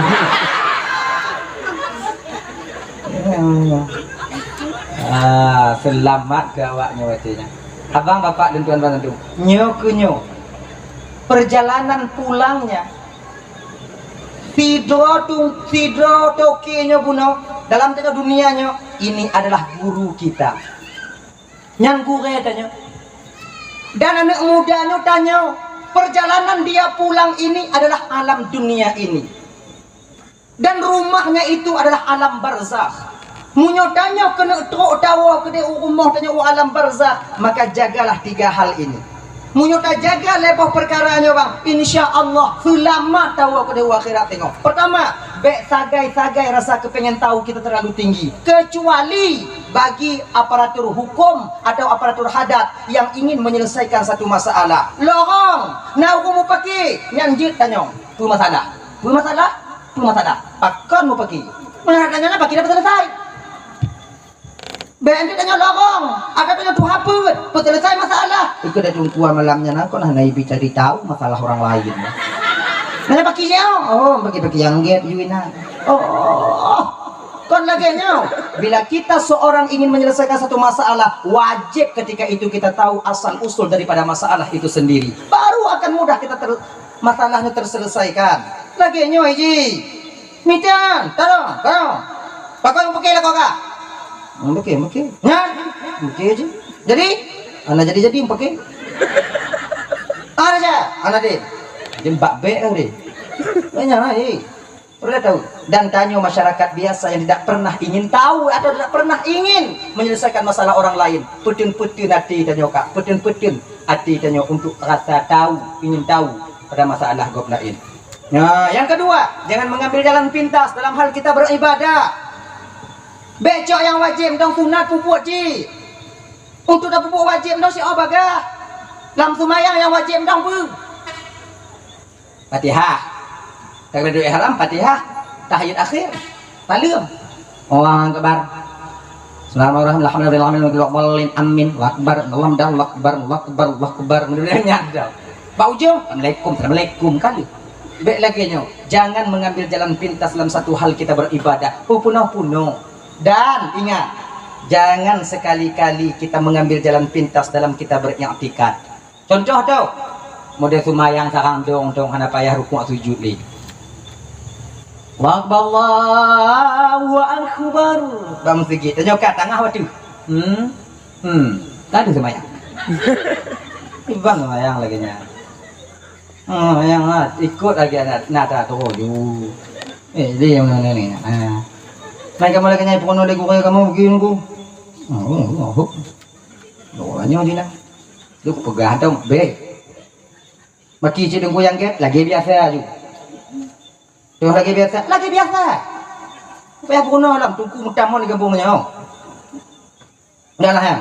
Ah, seulamat keu awak nyoe watée nyan. Abang, bapak, dan tuan-tuan, nyoe keu nyoe, perjalanan pulangnya sidroe tu, sidroe toke nyoe bunoe dalam tengah dunia nyoe, ini adalah guru kita. Nyan gurée tanyoe. Dan aneuk muda nyoe tanyoe, perjalanan dia pulang ini adalah alam dunia ini. Dan rumahnya itu adalah alam barzakh. Meunyoe tanyoe keuneuk trok tawoe keudeh u rumoh tanyoe u alam barzakh, maka jagalah tiga hal ini. Meunyoe tajaga lhèe boh peukara nyoe bang, insya Allah seulamat tawoe keudeh u akhirat tanyoe. Pertama, bèk sagai-sagai rasa keupengen tahu kita terlalu tinggi, kecuali bagi aparatur hukum atau aparatur hadat yang ingin menyelesaikan satu masalah. Lorong, na ureueng mupaki, nyan jeuet tanyong, "Peue masalah? Peue masalah? Peue masalah?" Pakon mupaki? Meunan tanyong na paki dah seuleusai. Bèk jeuet tanyong lorong, ada tanyong tuha peuet, peuseuleusai masalah. Ikeu dah teungku malam nyan kon hana ibi cari tahu masalah orang lain. Nanya paki nyoe, oh, paki-paki nyang gèt yu inan. Oh, kon lagèe nyoe. Bila kita seorang ingin menyelesaikan satu masalah, wajib ketika itu kita tahu asal usul daripada masalah itu sendiri. Baru akan mudah kita ter-, masalahnya terselesaikan. Lagèe nyoe ji. Mita, tarong, tarong. Pakon mupaki lakoe kah? Mupaki, mupaki. Nyan, mupaki ji. Jadi, hana jadi-jadi mupaki. Hana ja, hana deh. Jadi bak bèk kan deh. Banyak lah, eh. Perlu tahu. Dan tanyoe masyarakat biasa yang tidak pernah ingin tahu atau tidak pernah ingin menyelesaikan masalah orang lain. Peuteueng-peuteueng até tanyoe kak. Peuteueng-peuteueng até tanyoe untuk rasa tahu, ingin tahu pada masalah gob lain. Nah, yang kedua, jangan mengambil jalan pintas dalam hal kita beribadah. Bèk cok nyang wajéb dong sunat peubuet cit. Untuk tapeubuet wajéb dong siat bagah. Lam seumayang nyang wajéb dong peue? Fatihah. Takbiratul ihram, Fatihah, tahiyat akhir. Saleuem. Allahu Akbar. Bismillahirrahmanirrahim. Alhamdulillahirabbil alamin. Amin. Allahu Akbar. Allahu Akbar. Allahu Akbar. Allahu Akbar. Mudah-mudahan nyadar. Bak ujong, Assalamualaikum, Assalamualaikum kali. Bèk lagèe nyoe. Jangan mengambil jalan pintas dalam satu hal kita beribadah. Oh, punoh-punoh. Dan ingat, jangan sekali-kali kita mengambil jalan pintas dalam kita beriktikad. Contoh tu, model seumayang sarang dong-dong hana payah rukuk sujud lé. Allahu Akbar, Allahu Akbar. Bak meuseujid, tanyoe ka tangah watèe. Hmm. Hmm. Ka deuh seumayang. Iban seumayang lagèe nyan. Hmm, nyang na ikot lagèe na, na ta troh ju. Eh, dia yang mana ni? Ha. Mai kamu lagi nyai pun lagi kau kamu begini ku. Oh, oh, oh. Doanya di na. Lu peugah dong, beh. Maki cit dengku nyang gèt, lagèe biasa ju. Toh lagèe biasa, lagèe biasa. Payah bunoe lam teungku meutamong di gampông nyoe. Udahlah, ya.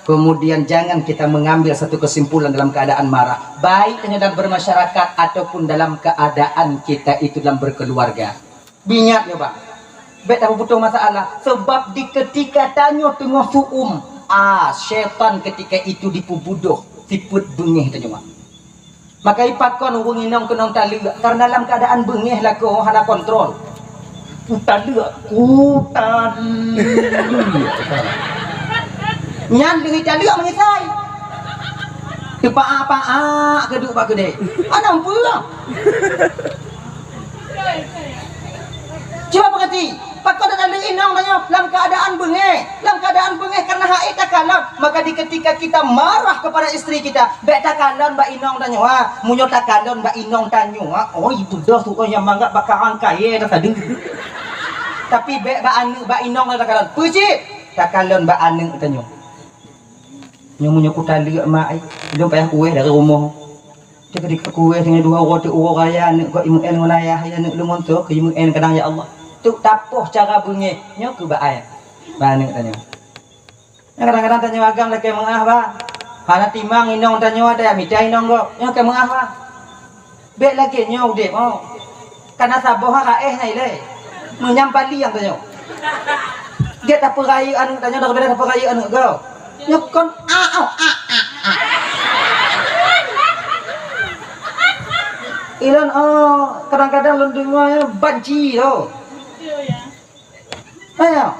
Kemudian jangan kita mengambil satu kesimpulan dalam keadaan marah. Baik hanya dalam bermasyarakat ataupun dalam keadaan kita itu dalam berkeluarga. Ingat ya, Pak. Bèk tapeubutoh masalah. Sebab di ketika tanyoe teungoh su'um, ah, syaitan ketika itu dipeubudoh sifeuet beungèh tanyoe. Maka ipakon ureueng inong keunong taleuek, karena lam keadaan beungèh lakoe hana kontrol. Kutaleuek, kutaleuek. Nyan deungon taleuek meungisai. Teupaak-paak keuduek bak keudè. Hana peue. Cuba peugati, pakon tataleuek inong tanyoe lam keadaan beungèh. Lam keadaan beungèh karena hak takalon. Maka di ketika kita marah kepada istri kita, bèk takalon bak inong tanyoe, ha. Meunyoe takalon bak inong tanyoe, ha, oi, beudôh tu, oi, nyang mangat bak karang kayèe dah tadi. Tapi bèk bak aneuk, bak inong takalon. Peue cit? Takalon bak aneuk tanyoe. Nyoe meunyoe kutaleuek mak ai, lôn payah kuweh dari rumoh. Teukeudeh kuweh singoh dua uroe teu uroe raya aneuk kok imeu'en ngon ayah, ya aneuk lôn ngon soe keu imeu'en kadang ya Allah. Teuk tapoh cara beungèh nyoe keu bak ai. Bak aneuk tanyoe. Nyan kadang-kadang tanyoe agam lakèe meu'ah bah. Hana timang inong tanyoe ada mita inong gob. Nyoe keu meu'ah bah. Bèk lagèe nyoe udép, oh. Kana saboh ha raéh na ilèe. Meunyang paliang tanyoe. Gèt tapeurayeuk aneuk tanyoe daripada tapeurayeuk aneuk gob. Nyoe kon a, oh, a, a, a. Ilôn, oh, kadang-kadang lôn deungoe banci tu. Ayo.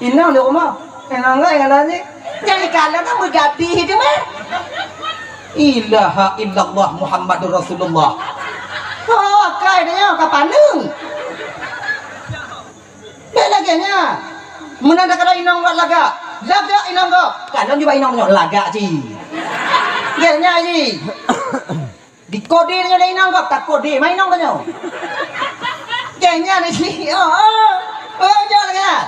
Inong di rumoh. Inong ngai ngon lanyék. Nyang ikalon na meugadih teuma. Ilaha illallah Muhammadur Rasulullah. Oh, kai dia ka paneuk. Bèk lagèe nyan. Meunan takalon inong gob lagak. Lagak inong gob. Kalon jubah inong nyoe lagak cit. Gèt nyan cit. Dikode tanyoe lé inong gob, takode ma inong tanyoe. Kayaknya ni sih. Oh, oh. Oh, jangan kan.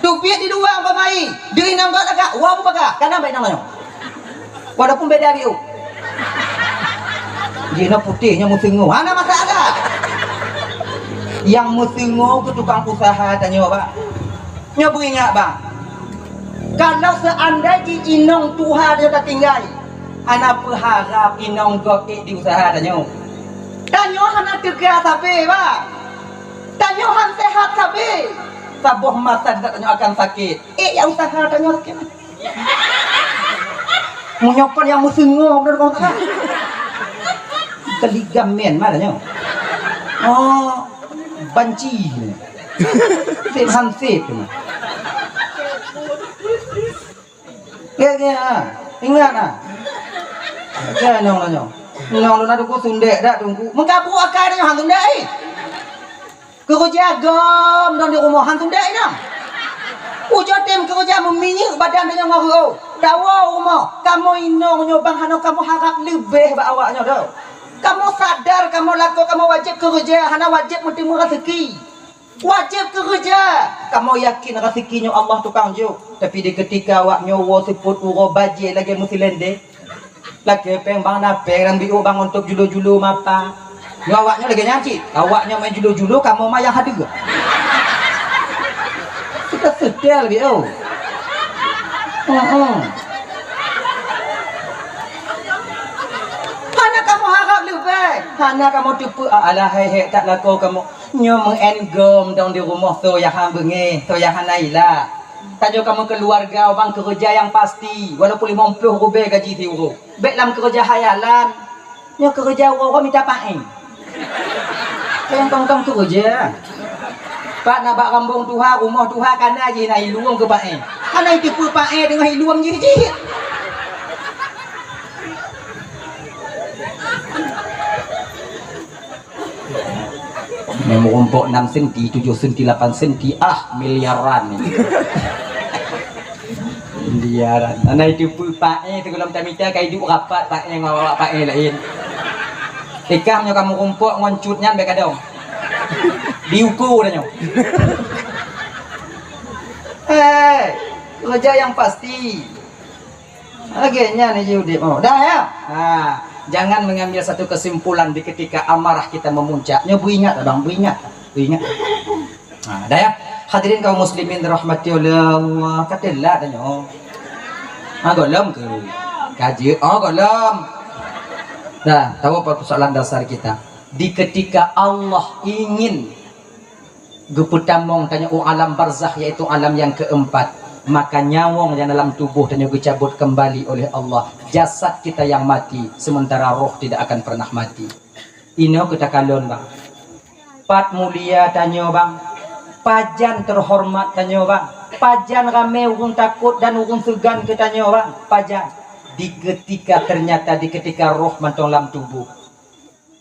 Tupiet di luwa bak mai. Deuh inong gak lagak. Wah, aku bakar. Kana baik namanya. Walaupun beda biu. Jina putih, nya meuteungoh. Hana masalah. Yang meuteungoh ke tukang usaha tanyoe, Bang. Nyoe beuingat, Bang. Kalau seandai jih inong tuha tanyoe tatinggai, hana peuharab inong gob ék di usaha tanyoe. Tanyoe hana teuga sabe, Bang. Tanyoe han sehat sabe. Saboh masa tanyoe akan sakét. Ék ya usaha tanyoe sakét. Meunyoe kon nyang meuseungoh beudôh kong teuka. Teuligam mien mana nyoe? Oh, banci. Sép hansép tu. Gé, gé, ha. Ingat, ha. Gé, nyoe, nyoe. Nyoe, nyoe, nyoe, sundek dak, Teungku. Meukabu akai nyoe, han sundek, eh. Keureuja gom dong di rumoh, han sundek inong. Ujoe tem keureuja meuminyeuk badan tanyoe ngon reuôh. Tawoe u rumoh, kamoe inong nyoe bang hana kamoe harab leubeh bak awak nyoe doh. Kamoe sadar kamoe lakoe kamoe wajéb keureuja, hana wajéb meuteumé raseuki. Wajéb keureuja. Kamoe yakin raseuki nyoe Allah tukang jok. Tapi di keutika awak nyoe woe seupôt uroe bajée lagée meusilendé. Lakée péng bang na péng, rang biôk bang untuk julo-julo mata. Nyoe awak nyoe lagée nyan cit. Awak nyoe main julo-julo, kamoe mah nyang hadeue. Kita setel biôk. Heeh. Hana kamoe harab leubeh. Hana kamoe teupeu, alah, hai hék that lakoe kamoe. Nyoe meu'en gom dong di rumoh, soe nyang han beungéh, soe nyang hana ila. Tanyoe kamoe keuluwarga bang keureuja nyang pasti, walaupun limong ploh rubée gaji siuroe. Bék lam keureuja hayalan. Nyoe keureuja uroe-uroe mita paéng. Nyang tong-tong keureuja. Pat na bak rambong tuha, rumoh tuha, kana jih na iluem keu paéng. Hana jiteupeu paéng teungoh iluem jih-jih. Nyang meurumpok enam senti, tujoh senti, lapan senti, ah, miliaran. Miliaran. Hana jiteupeu paéng, sigohlom tamita ka iduek rapat paéng ngon awak paéng laén. Ikah nyoe ka meurumpok ngon cut nyan bék kadong. Diuko dah nyoe. Hei, keureuja nyang pasti. Lagée nyan jih udeb, oh. Dah, ya? Ha, jangan mengambil satu kesimpulan di ketika amarah kita memuncak. Nyoe beuingat, abang, beuingat. Beuingat. Ha, dah, ya. Hadirin kaum muslimin dirahmati oleh Allah. Ka telat dah nyoe. Ha, gohlom ke? Ka jeuet. Oh, gohlom. Dah, tahu apa persoalan dasar kita? Di ketika Allah ingin geupeutamong tanyoe u alam barzakh, yaitu alam nyang keempat, maka nyawöng nyang dalam tuboh tanyoe geucabot keumbali oleh Allah. Jasad kita nyang mati, sementara roh tidak akan pernah mati. Inoe keu takalon, bang. Pat mulia tanyoe, bang. Pajan teuhoreumat tanyoe, bang. Pajan ramé ureuëng takot dan ureuëng seugan keu tanyoe, bang. Pajan. Di keutika teunyata, di keutika roh mantong lam tuboh.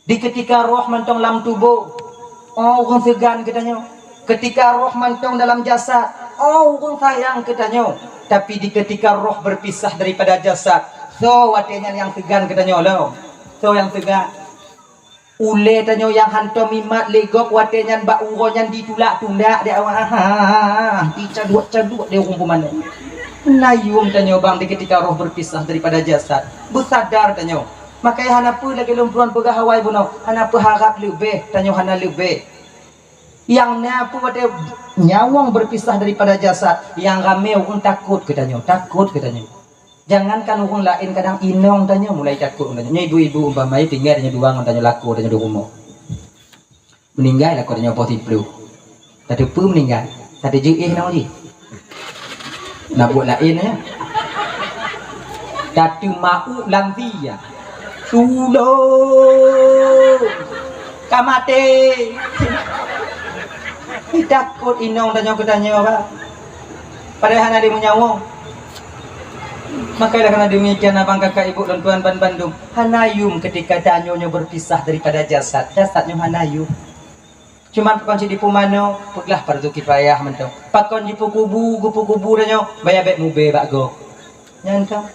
Di keutika roh mantong lam tuboh, oh, ureuëng seugan keu tanyoe. Keutika roh mantong dalam jasad, oh, ureuëng sayang keu tanyoe. Tapi di keutika roh berpisah daripada jasad, soe watée nyan nyang seugan keu tanyoe lom? Soe nyang seugan? Ulée tanyoe nyang hantom imat lé gob watée nyan bak uroe nyan ditulak-tulak di awak, ha, dicaduek-caduek di ureuëng pumanö. Na yuem tanyoe, bang, di keutika roh berpisah daripada jasad. Beusadar tanyoe. Makanya hana peue lagée lôn puruan peugah awai bunoe, hana peuharab leubeh, tanyoe hana leubeh. Nyang na peue watée nyawöng berpisah daripada jasad, nyang ramé ureuëng takot keu tanyoe, takot keu tanyoe. Jangankan ureuëng laén, kadang inong tanyoe mulai takot ngon tanyoe. Nyoe ibu-ibu umpama tinggai tanyoe dua ngon tanyoe lakoe tanyoe di rumoh. Meuninggai lakoe tanyoe poh siplôh. Tateupeue meuninggai? Tateujeuet éh nyoe jih. Na buet laén nyoe. Tateuma'u lam sie. Tulông! Ka maté! Takot inong tanyoe keu tanyoe, Pak. Padahai hana lé meunyawoe. Maka oleh karena demikian, abang, kakak, ibu, lôn tuan ban bandum, hana yuem keutika tanyoe nyoe berpisah daripada jasad. Jasad nyoe hana yuem. Cuman pakon cit jipeumanoe, peuglah fardu kifayah mantong. Pakon jipeukubu, geupeukubu tanyoe, baya bék mubée bak gob. Nyan kan.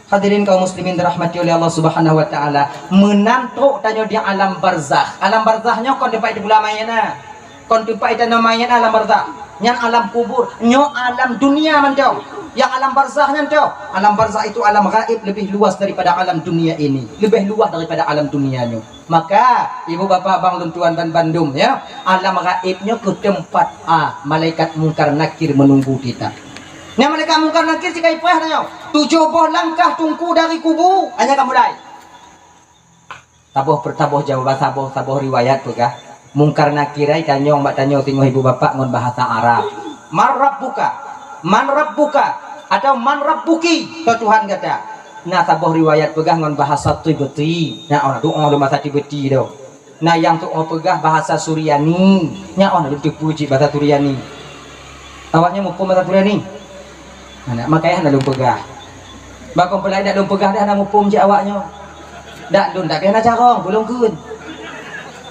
Hadirin kaum muslimin dirahmati oleh Allah Subhanahu wa taala, meunan trok tanyoe di alam barzakh. Alam barzakh nyoe kon teumpat ipula manyét na. Kon teumpat itanoe manyét na alam barzakh. Nyan alam kubur, nyoe alam dunia mantong. Nyang alam barzakh nyan toh. Alam barzakh itu alam gaib, lebih luas daripada alam dunia ini, lebih luas daripada alam dunia nyoe. Maka, ibu bapak bang lôn tuan ban bandum, ya, alam gaib nyoe keu teumpat, ah, malaikat Mungkar Nakir menunggu kita. Nyan malaikat Mungkar Nakir sikai paih nyoe. Tujoh boh langkah tungku dari kubu, hanya ka mulai. Saboh per-, saboh jawaban, saboh, saboh riwayat peugah, Mungkar Nakir ai tanyong bak tanyoe singoh ibu bapak ngon bahasa Arab. "Man rabbuka?" "Man rabbuka?" Atau "Man rabbuki?" Soe Tuhan gata? Na saboh riwayat peugah ngon bahasa Qibti. Na, oh, doa lom bahasa Qibti tu. Na nyang tuoh peugah bahasa Suryani. Nyan oh, na lôn teupeue cit bahasa Suryani. Awaknyan muphom bahasa Suryani? Hana, makajih hana lôn peugah. Bah kon peulai dak lôn peugah dah hana muphom cit awaknyoe. Dak lôn, tapi hana carông, peue lôn kheun.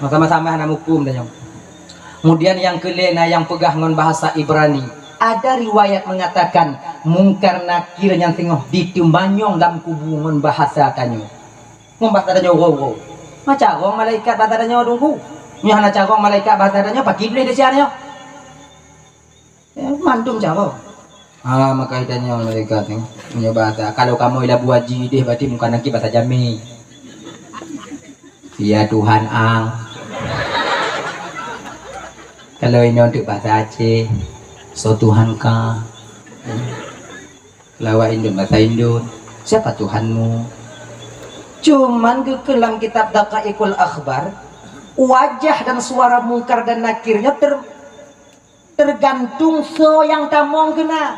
Sama-sama hana muphom dah nyoe. Kemudian nyang keulhèe na nyang peugah ngon bahasa Ibrani. Ada riwayat mengatakan, Mungkar Nakir nyang singoh diteumanyong lam kubu ngon bahasa tanyoe. Ngon bahasa tanyoe, "Wow, wow." Macam gong malaikat bahasa tanyoe, "Tunggu." Nyoe hana carông malaikat bahasa tanyoe, pakri Iblih di siat nyoe. Ya, mandum carông. Ah, maka tanyoe malaikat ni, meunyoe bahasa, "Kalau kamoe i Labuhan Haji deh, berarti Mungkar Nakir bahasa Jamé." "Ya Tuhan ang." Kalau inoe untuk bahasa Aceh, "Soe Tuhan ka?" Kalau awak Indon bahasa Indon, "Siapa Tuhanmu?" Cuman geukheun lam kitab Daqaiqul Akhbar, wajah dan suara Mungkar dan Nakir nyoe ter-, tergantung soe nyang tamong keunan.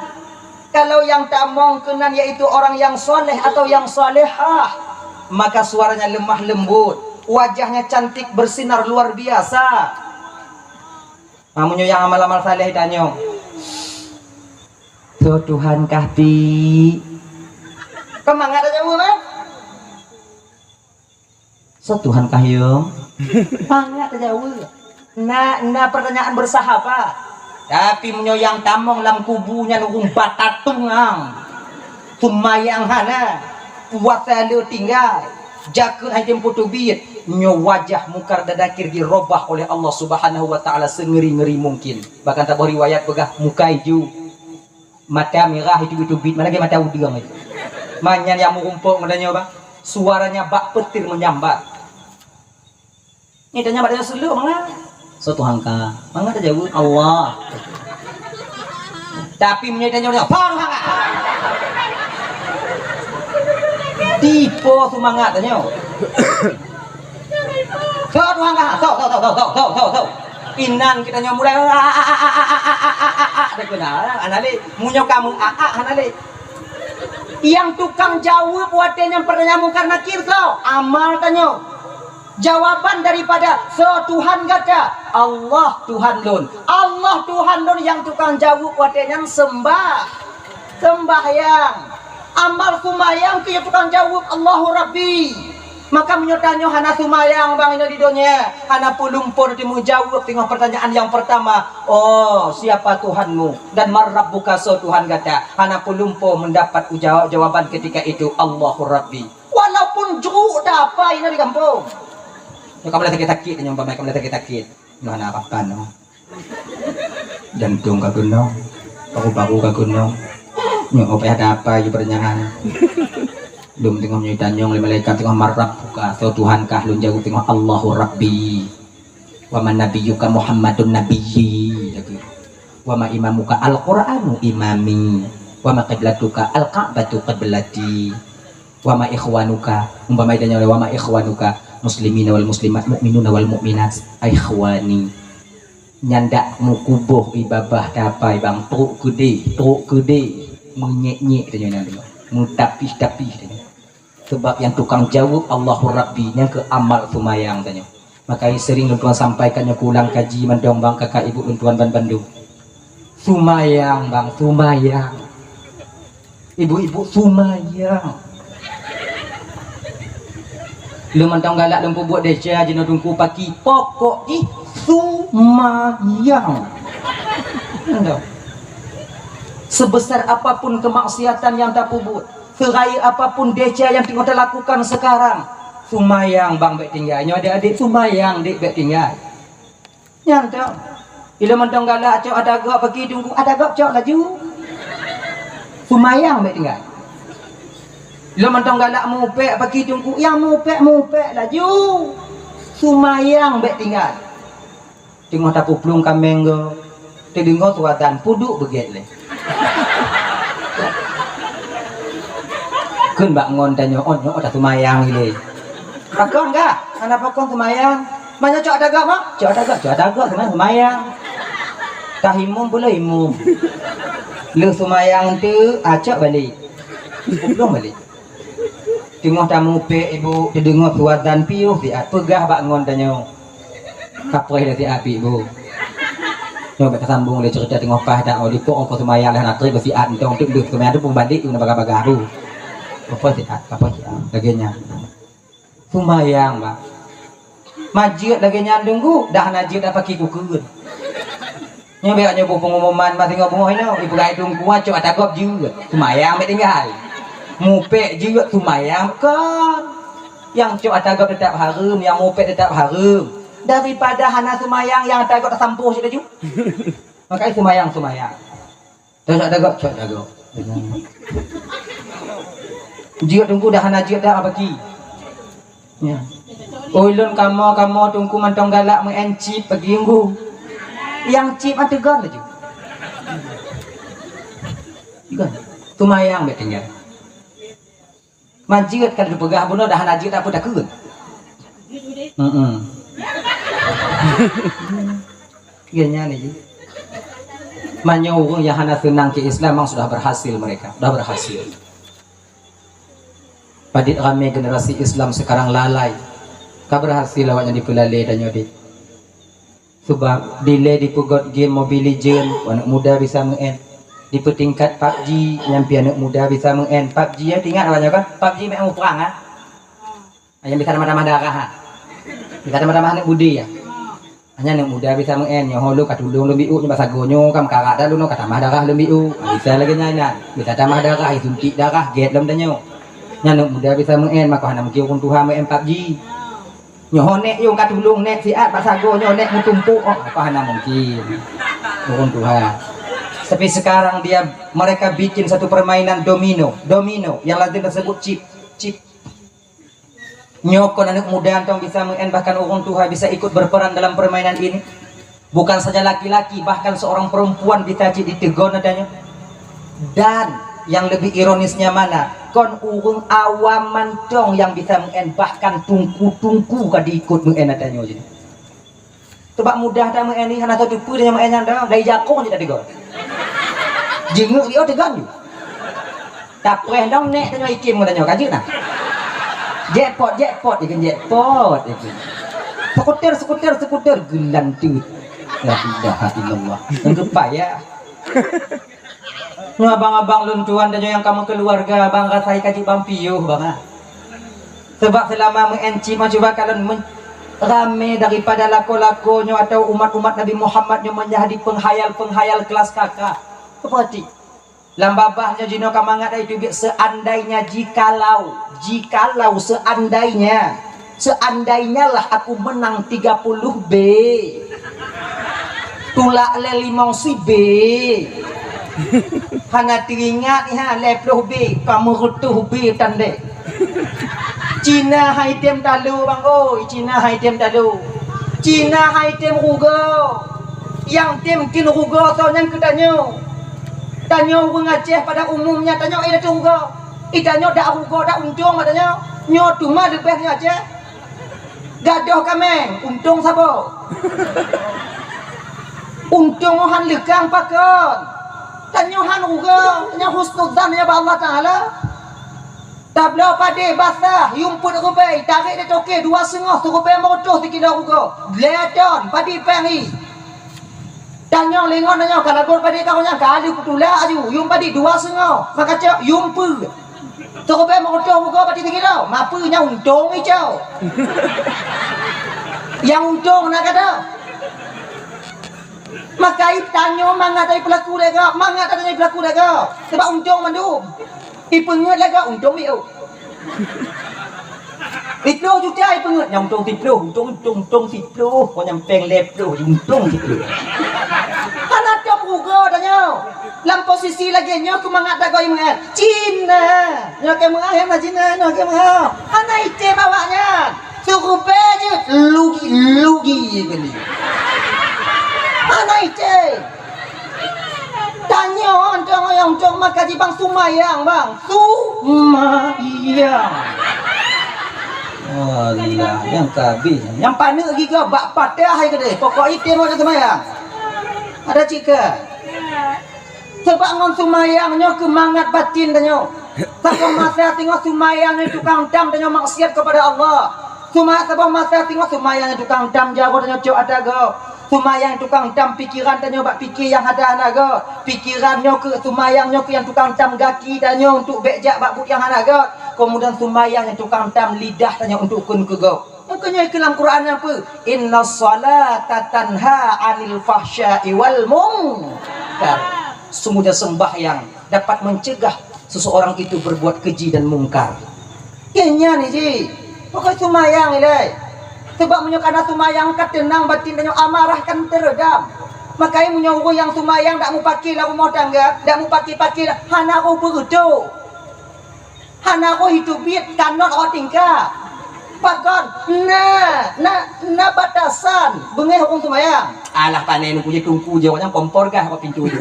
Kalau nyang tamong keunan yaitu orang yang soleh atau yang solehah, maka suaranya lemah lembut, wajahnya cantik bersinar luar biasa. Meunyoe nyang amal-amal saleh tanyong, "Soe Tuhan kah, Pi?" Kan mangat tajaweueb, eh? "Soe Tuhan kah, Yong?" Mangat tajaweueb. Na, na pertanyaan bersahabat. Tapi meunyoe nyang tamong lam kubu nyan ureueng batatung ang, seumayang hana, puasa le tinggai, jakeuet hana jitem peutubiet, nyoe wajah Mungkar dan Nakir dirobah oleh Allah Subhanahu wa Taala seungeri-ngeri mungkin. Bahkan saboh riwayat peugah muka ijo, mata mirah, itu-itu bit, mana lagi mata udeueng itu. Manyan nyang meurumpok ngon tanyoe, bah. Suaranya bak peutir menyambar. Nyoe tanyoe bak tanyoe seuleuek mangat. "Soe Tuhan ka?" Mangat tajaweueb, "Allah." Tapi meunyoe tanyoe, "Soe Tuhan ka?" Dipo seumangat tanyoe. "Soe Tuhan ka? Soe, soe, soe?" Inan kita nyoe mulai, dah kena, hana lé. Meunyoe kamoe, hana lé. Nyang tukang jaweueb watée nyan pertanyaan Mungkar Nakir soe? Amal tanyoe. Jawaban daripada soe Tuhan gata? Allah Tuhan lôn. Allah Tuhan lôn nyang tukang jaweueb watée nyan sembah. Sembahyang. Amal seumayang keu tukang jaweueb, Allahu Rabbi. Maka meunyoe tanyoe hana seumayang bang nyoe di donya, hana peulumpo teumeujaweueb teungoh pertanyaan nyang pertama, "Oh, siapa Tuhanmu?" Dan "Man rabbuka?" Soe Tuhan gata? Hana peulumpo mendapat ujaw-, jawaban ketika itu, "Allahu Rabbi." Walaupun jruk dapai na di gampông. Nyoe ka mulai sakét-sakét, nyoe umpama ka mulai sakét-sakét. Nyoe hana apa-apa, nyoe. Jantong ka keunong, paru-paru ka keunong. Nyoe payah dapai ju pertanyaan. Lom teungoh nyoe tanyong lé malaikat teungoh, "Man rabbuka?" Soe Tuhan kah? Lôn jaweueb teungoh, "Allahu Rabbi." "Wa man nabiyyuka?" "Muhammadun nabiyyi." Wa ma imamuka? "Al-Qur'anu imami." "Wa ma qiblatuka?" "Al-Ka'batu qiblati." "Wa ma ikhwanuka?" Umpama tanyoe, "Wa ma ikhwanuka?" "Muslimina wal muslimat, mu'minuna wal mu'minat." Ikhwani. Nyan dak meukuboh ié babah dapai bang, trok keudeh, trok keudeh. Meunyek-nyek tanyoe nyan, meutapih-tapih tanyoe. Sebab nyang tukang jaweueb Allahu Rabbi, nyang keu amal seumayang tanyoe. Maka sering lôn tuan sampaikan nyoe, keu ulang kaji mantong bang, kakak ibu lôn tuan ban bandum. Seumayang bang, seumayang. Ibu-ibu seumayang. Lôn mantong galak lôn peubuet desya jinoe tungku paki, pokok jih seumayang. Endo. Sebesar apapun kemaksiatan yang tapeubuet, Serayeuk apapun desya nyang teungoh talakukan sekarang, sumayang bang bék tinggai. Nyoe adik-adik, sumayang dik bék tinggai. Nyan tu. Ilôn mantong galak cok ata gob paki teungku, ata gob cok laju. Sumayang bék tinggai. Ilôn mantong galak mupék paki teungku, nyang mupék, mupék laju. Sumayang bék tinggai. Teungoh tapuplueng kaméng goe, teudeungoe suazan, peuduek beugét lé. Kheun bak ngon tanyoe, "Ôn, nyoe taseumayang ilée." Pakon kah? Hana pakon seumayang. Meunyoe cok ata gob, ha? Cok ata gob, cok ata gob, seumayang, seumayang. Tahimum pula imum. Lheueh seumayang teuk, acok balek. Puplueng balek. Teungoh tamupék ibu, teudeungoe suazan piôh siat, peugah bak ngon tanyoe. Kapreh lé siat pih bu. Nyoe bèk tasambong lé ceurita teungoh paih dak, oh, dipok oh, seumayang lé hana trép siat, entong teuk deuh seumayang tu peubalek guna bagah-bagah bu. Kapreh siat, kapreh siat. Lagèe nyan. Seumayang, bah. Majeuet lagèe nyan teungku, dah hana jeuet dak paki kukheun. Nyoe bèk nyoe pengumuman masa singoh beungoh inoe, ipeugah teungku cok ata gob jeuet, seumayang bèk tinggai. Mupék jeuet, seumayang kon. Nyang cok ata gob teutap hareuem, nyang mupék teutap hareuem. Daripada hana seumayang, nyang ata gob tasampôh cit laju. Makajih seumayang, seumayang. Cok ata gob, cok ata gob. Jeuet teungku dah hana jeuet dah bagi. Ya. Oi lôn kamoe, kamoe teungku mantong galak meu'en chip bagi teungku. Nyang chip mah teugon laju. Teugon. Seumayang bèk tinggai. Manjeuet ka lheueh peugah bunoe dah hana jeuet apa takheun. Heeh. Iya nyan lagi. Meunyoe ureueng nyang hana seunang keu Islam memang sudah berhasil mereka, sudah berhasil. Padit ramé generasi Islam sekarang lalai. Ka berhasil awaknyan dipeulalé tanyoe deh. Sebab dilèe dipeugöt game Mobile Legend, aneuk muda bisa meu'en. Dipeutingkat PUBG, nyan pih aneuk muda bisa meu'en. PUBG ya, ingat awaknyan kan? PUBG meu'en muprang ah. Nyang bisa tamah-tamah darah ah. Bisa tamah-tamah aneuk budi ya. Hanya aneuk muda bisa meu'en, nyoe ho lôn ka tulông lôn bi'uk, nyoe bak sagoe nyoe ka meukarat dah lôn ka tamah darah lôn bi'uk. Bisa lagèe nyan, nyan. Bisa tamah darah, suntik darah, gét lom tanyoe. Nyan aneuk muda bisa meu'en, maka hana mungkin ureueng tuha meu'en PUBG. Nyoe ho nèk yong ka tulông nèk siat bak sagoe nyoe nèk meutumpôk, oh, apa hana mungkin. Ureueng tuha. Tapi sekarang dia, mereka bikin satu permainan domino, domino yang lazim tersebut chip, chip. Nyoe kon aneuk muda mantong bisa meu'en, bahkan ureueng tuha bisa ikut berperan dalam permainan ini. Bukan saja laki-laki, bahkan seorang perempuan bisa cit diteugon ata nyoe. Dan yang lebih ironisnya mana? Kon ureueng awam mantong nyang bisa meu'en, bahkan teungku-teungku ka diikut meu'en ata nyoe jih. Sebab mudah that meu'en nyan, hana teupeue nyang meu'en nyan dah, dari jakong cit teugon. Jeungeuk riôh teugon ju. Tapreh dong nèk tanyoe ikim ngon tanyoe, ka jeuet nah. Jackpot, jackpot, ikin jackpot, ikin. Skuter, skuter, skuter, geulanteut. La ilaha illallah. Nyang geupai ya. Nyoe abang-abang lôn tuan tanyoe nyang ka meukeuluwarga, bang rasai ka jeuet bang piôh, bang ah. Sebab seulama meu'en chip mah cuba kalon men-, ramé daripada lakoe-lakoe nyoe atau umat-umat Nabi Muhammad nyoe menjadi penghayal-penghayal kelas kakap. Peurati. Lam babah nyoe jinoe ka mangat dari teubiet, seandainya, jikalau, jikalau, seandainya, seandainyalah aku menang tiga puluh B, tulak lé limong si B, hana teuingat ha lhèe ploh B, ka meureutôh B tandéh. Cina hai tem talo bang oi, Cina hai tem talo. Cina hai tem rugoe. Nyang tem keu rugoe soe nyan keu tanyoe. Tanyoe ureueng Aceh pada umumnya tanyoe eh dak rugoe. Eh tanyoe dak rugoe dak untông bak tanyoe. Nyoe teuma leubeh nyoe Aceh. Gadoh kaméng, untông saboh. Untông han leukang pakon. Tanyoe han rugoe, nyoe husnuzan nyoe bak Allah Taala. Tabloe padé basah, yum peuet rubèe, tarek di toke dua seungoh, sirubèe meureutôh sikilo rugoe. Lhèe ton, padé péng hi. Tanyoe lingon tanyoe ka lagot padé ka nyan ka lheueh kutulak aju, yum padé dua seungoh, maka cok yum peuet. Sirubèe meureutôh rugoe padé sikilo, ma peue nyan untông icok. Nyang untông na gata. Maka tanyoe mangat dari peulaku dara, mangat dari peulaku dara. Sebab untông mandum. Ipeungeut lagak untông miôh. Siploh juta ipeungeut, nyang untông siploh, untông, untông, untông siploh, kon nyang péng lhèe ploh, untông siploh. Hana teupeugah tanyoe. Lam posisi lagèe nyoe keumangat dagoe meu'ah. Cina. Nyoe keu meu'ah, nyang na Cina, nyoe keu meu'ah. Hana item awak nyan. Surubèe jeuet, lugi, lugi geuh. Hana item. Tanyoe, tanyoe, tanyoe maka jibang seumayang, bang. Seumayang. Alah, nyang ka abéh. Nyang paneuk gigoe bak patah hai keudeh. Pokok item awak seumayang. Ada cit keu? Sabab ngon seumayang nyoe keumangat batin tanyoe. Saboh masa teungoh seumayang nyoe tukang dam tanyoe maksiat keupada Allah. Seumayang saboh masa teungoh seumayang nyoe tukang dam jaroe tanyoe cok ata gob. Seumayang tukang dam pikeran tanyoe bak pike nyang hana-hana gob. Pikeran nyoe keu seumayang nyoe keu nyang tukang dam gaki tanyoe untuk bèk jak bak buet nyang hana gob. Keumudian seumayang nyang tukang dam lidah tanyoe untuk kheun keu gob. Makanya ke dalam Quran apa? Inna salata tanha anil fahsya'i wal munkar. Sungguhnya sembahyang dapat mencegah seseorang itu berbuat keji dan mungkar. Ya nyan ji. Pokok seumayang ilai. Sebab meunyoe kana seumayang ka teunang batin tanyoe amarah kan teuredam. Makanya meunyoe ureuëng nyang seumayang dak mupaki lam rumah tangga, dak mupaki-paki hana roh beureutoh. Hana roh itu biet kanot roh tingka. Pakon na na na batasan beungéh ureuëng seumayang. Alah panen tungku-tungku jawabnya kompor gah kok pintu itu.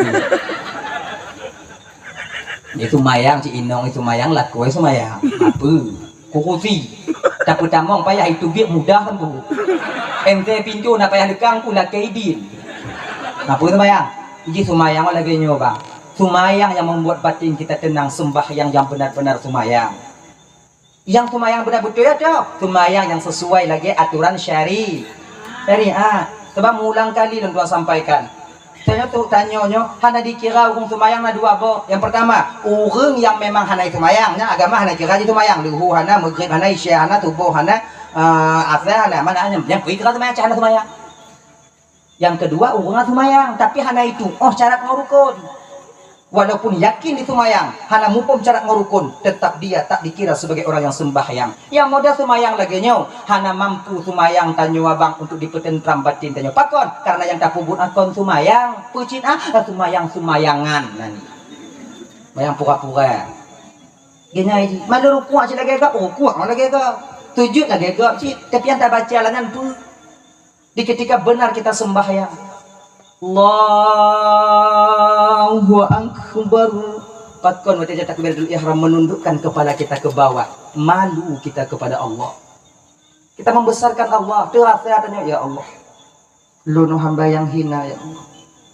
Itu mayang cik inong itu mayang laku itu mayang. Apa? Kukusi. Tapi tamong payah itu biet mudah kan bu. Ente pintu nak payah lekang pun laki idin. Apa itu mayang? Iji seumayang lagèe nyoe bang. Seumayang yang membuat batin kita tenang, sembahyang yang benar-benar seumayang. Yang seumayang benar betul ya tu. Seumayang yang sesuai lagi aturan syari syariat. Sebab meuulang kali lôn tuan sampaikan. Tanyoe tu tanyoe nyoe hana dikira ureuëng seumayang na dua boh. Yang pertama, ureuëng yang memang hana seumayang, nya agama hana kira jih seumayang. Luhu hana, maghrib hana, isya hana, suboh hana, uh, asar hana, mana hana. Yang kui kira seumayang, cak hana seumayang. Yang kedua, ureuëng seumayang tapi hana itu oh syarat ngon rukun. Walaupun yakin di seumayang hana muphom syarat ngon rukun, tetap dia tak dikira sebagai orang yang sembahyang. Yang modal seumayang lagèe nyoe hana mampu seumayang tanyoe abang untuk dipeutentram batin tanyoe. Pakon? Karena yang tapeubuet akon seumayang, peucit ah seumayang-seumayangan nani. Seumayang pura-pura. Geunyai jih, malu rukuk cit lagèe gop, rukuk lagèe gop. Sujud lagèe gop cit, tapi nyang tabaca lah nyan peue? Di ketika benar kita sembahyang, Allahu Akbar. Pakon watèe takbiratul ihram menundukkan kepala kita ke bawah, malu kita kepada Allah. Kita membesarkan Allah, terasa katanya, ya Allah. Lôn hamba nyang hina, ya Allah.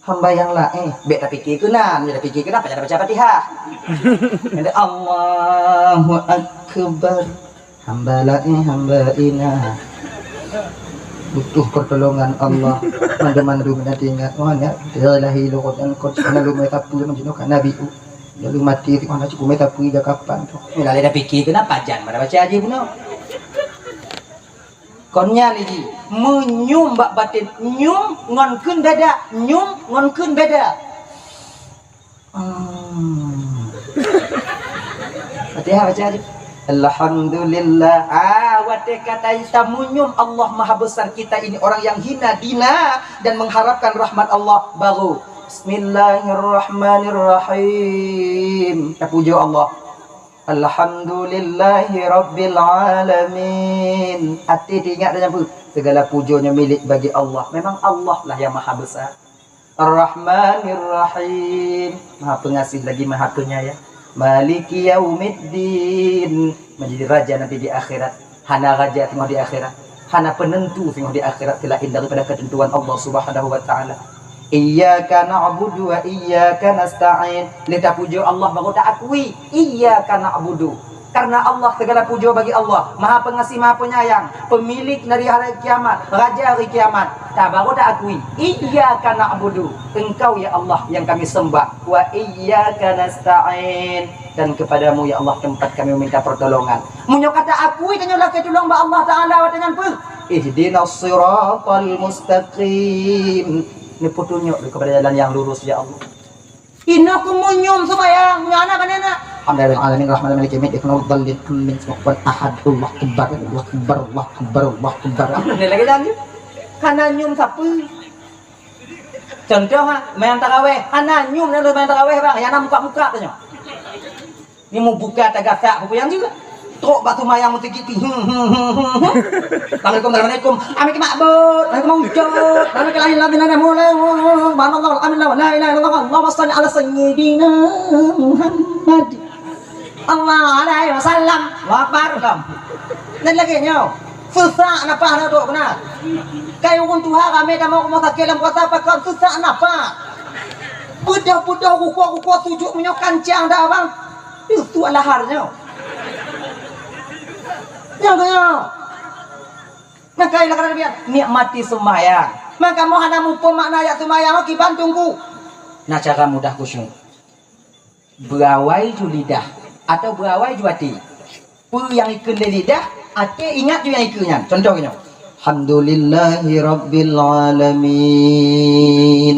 Hamba nyang laén, bèk tapike keunan, bèk tapike keunan, pajan baca Fatihah. Ada Allahu Akbar. Hamba laén, hamba hina. Butuh pertolongan Allah. Mandum-mandum na teuingat. Oh, nya, dia lahir lurus dan kau cakap lalu mai tapi macam tu kan Nabi tu. Lalu mati tu kan cukup mai tapi dah kapan tu. Ni lalu dah fikir keunan pajan pada baca aja bunoe. Kon nyan lé jih, meunyoe bak baten, nyoe ngon kheun beda, nyoe ngon kheun beda. Hmm. Fatihah baca aja. Alhamdulillah. Ah, watèe kata kita meunyoe Allah Maha Besar, kita ini orang yang hina dina dan mengharapkan rahmat Allah, baru Bismillahirrahmanirrahim. Tapujoe Allah. Alhamdulillahi rabbil alamin. Até teuingat dan nyang peue? Segala pujoe nyoe milék bagi Allah. Memang Allah lah yang maha besar. Ar-Rahmanir Rahim. Maha pengasih lagi maha penyayang. Maliki yaumiddin. Menjadi raja nanti di akhirat. Hana raja teungoh di akhirat. Hana penentu singoh di akhirat selain daripada ketentuan Allah Subhanahu wa Ta'ala. Iyyaka na'budu wa iyyaka nasta'in. Lé tapujoe Allah baru taakui, iyyaka na'budu. Karena Allah, segala pujoe bagi Allah, Maha Pengasih, Maha Penyayang, Pemilik dari hari kiamat, Raja hari kiamat. Ta baru taakui, iyyaka na'budu. Engkau ya Allah yang kami sembah. Wa iyyaka nasta'in. Dan kepadamu ya Allah tempat kami meminta pertolongan. Meunyoe ka taakui tanyoe lakèe tulông bak Allah Taala watèe nyan peue? Ihdinas siratal mustaqim. Neupeutunyok lé keupada jalan nyang lurus, ya Allah. Inoe keuh meunyoe seumayang, meunyoe hana, hana, hana. Alhamdulillahirabbil alamin, arrahmanirrahim, maliki yaumiddin, iyyaka na'budu wa iyyaka nasta'in, ihdinas siratal mustaqim, ihdinash shiratal mustaqim. Ni lagèe nyan. Kana nyoe sapeue? Contoh ha, main taraweh. Kana nyoe na main taraweh, bang. Nyang na muka-muka tu nyoe. Ni mubuka tagasak peue nyang jeuet. Trok bak seumayang meuseujid ti. Hmm, hmm, hmm, hmm, hmm. Assalamualaikum, assalamualaikum. Amin ke makbut. Amin ke maujud. Amin ke lain, lain, lain, lain. Subhanallah, alhamdulillah, la ilaha illallah, Allahumma shalli ala sayyidina Muhammad. Allahu alaihi wasallam. Allahu akbar. Nyan lagèe nyoe. Susah nafah na trok keunan. Kai ureueng tuha ramé tamong rumoh sakét lam puasa pakon susah nafah. Peudoh-peudoh rukuk-rukuk sujud meunyoe kancang dah abang. Itu lahar nyoe. Nyoe nyoe. Maka ilah kata Nabi, nikmati sembahyang. Maka kamoe hana muphom makna ayat sembahyang, oh, kiban teungku. Nah, cara mudah khusyuk. Beuawai ju lidah atau beuawai ju até. Peue nyang ikheun lé lidah, até ingat ju nyang ikheun nyan. Contoh nyoe. Alhamdulillahi rabbil alamin.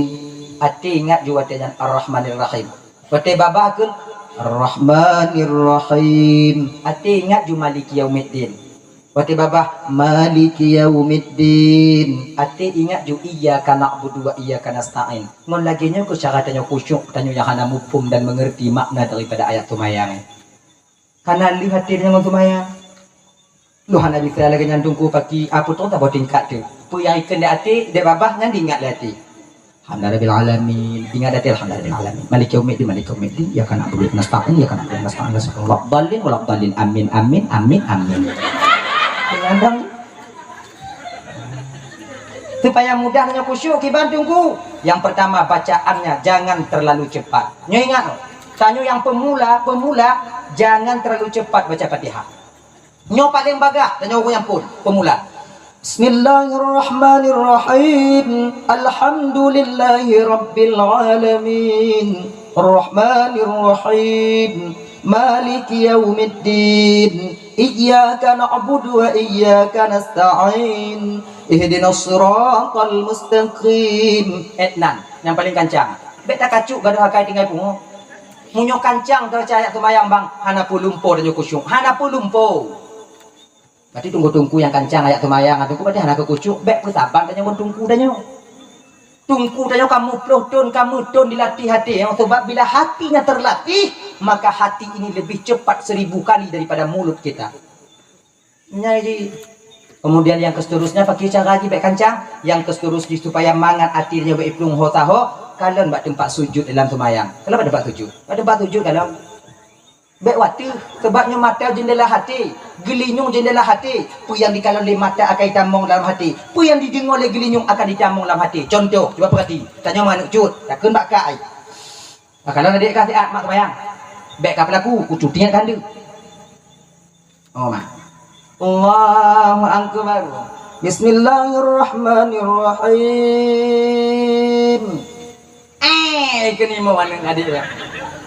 Até ingat ju watèe nyan Ar-Rahmanir Rahim. Watèe babah kheun Ar-Rahmanir Rahim. Até ingat ju Maliki Yaumiddin. Watèe babah Maliki Yaumiddin. Até ingat ju Iyyaka na'budu wa iyyaka nasta'in. Ngon lagèe nyoe keuh cara tanyoe khusyuk, tanyoe nyang hana muphom dan mengerti makna daripada ayat seumayang. Kana lheueh até tanyoe ngon seumayang. Lôn hana bisa lagèe nyan teungku paki, apa tu saboh tingkat tu. Peue nyang ikheun di até, di babah nyan diingat lé até. Alhamdulillahirabbil alamin. Ingat até alhamdulillahirabbil alamin. Maliki yaumiddin, maliki yaumiddin. Iyyaka na'budu wa iyyaka nasta'in, iyyaka na'budu wa iyyaka nasta'in. Waladdallin, waladdallin. Amin, amin, amin, amin. Kadang Supaya mudah tanyoe khusyuk kiban teungku. Yang pertama, bacaannya jangan terlalu cepat. Nyoe ingat, tanyoe nyang pemula, pemula, jangan terlalu cepat baca Fatihah. Nyoe paling bagah tanyoe ureueng nyang pun pemula. Bismillahirrahmanirrahim. Alhamdulillahirabbil alamin. Rahmanirrahim. Maliki yaumiddin. Iyyaka na'budu wa iyyaka nasta'in. Ihdinas siratal mustaqim. Etnan, nyang paling kancang. Bèk takacuk gadôh akai tinggai pungo. Meunyoe kancang teubaca ayat seumayang bang, hana peue lumpo tanyoe khusyuk. Hana peue lumpo. Berarti teungku-teungku nyang kancang ayat seumayang, teungku berarti hana keu khusyuk. Bèk peusaban tanyoe ngon teungku tanyoe. Teungku tanyoe ka meuploh thon, ka meuthon dilatih até, sebab bila hatinya terlatih, maka hati ini lebih cepat seribu kali daripada mulut kita. Nyan jih. Kemudian yang keseterusnya, pakri cara jih bèk kancang. Yang keseterus jih supaya mangat até nyoe bèk iplueng ho taho, kalon bak teumpat sujud dalam seumayang. Kalon bak teumpat sujud. Bak teumpat sujud kalon. Bèk watèe, sebab nyoe mata jeundela até, geulinyueng jeundela até. Peue nyang dikalon lé mata akan jitamong lam até. Peue nyang dideungoe lé geulinyueng akan jitamong lam até. Contoh, cuba peurati. Tanyoe manok cut, takheun bak kai. Nah, kalau na dek ka siat mak seumayang. Bèk ka peulaku, kucuti nyan ka deuh. Oh, mak. Allahu Akbar. Bismillahirrahmanirrahim. Eh, keuneuk mo aneuk adék nyoe.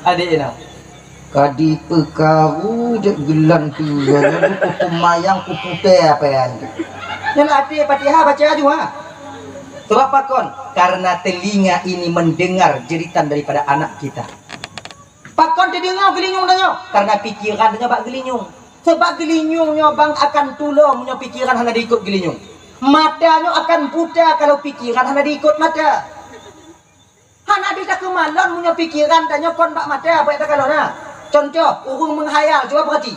Adék nyoe. Ka dipeukaru jeuet geulan tu, nyan peumayang peuputéh apa nyan. Nyan até Fatihah baca aju, ha. Sebab pakon? Karena telinga ini mendengar jeritan daripada anak kita. Pakon teudeungoe geulinyueng tanyoe? Karena pikiran tanyoe bak geulinyueng. Sebab geulinyueng nyoe bang akan tulo meunyoe pikiran hana diikot geulinyueng. Mata nyoe akan buta kalau pikiran hana diikot mata. Hana bisa keumalon meunyoe pikiran tanyoe kon bak mata, bèk takalon na. Contoh, ureueng meuhayal, cuba peurati.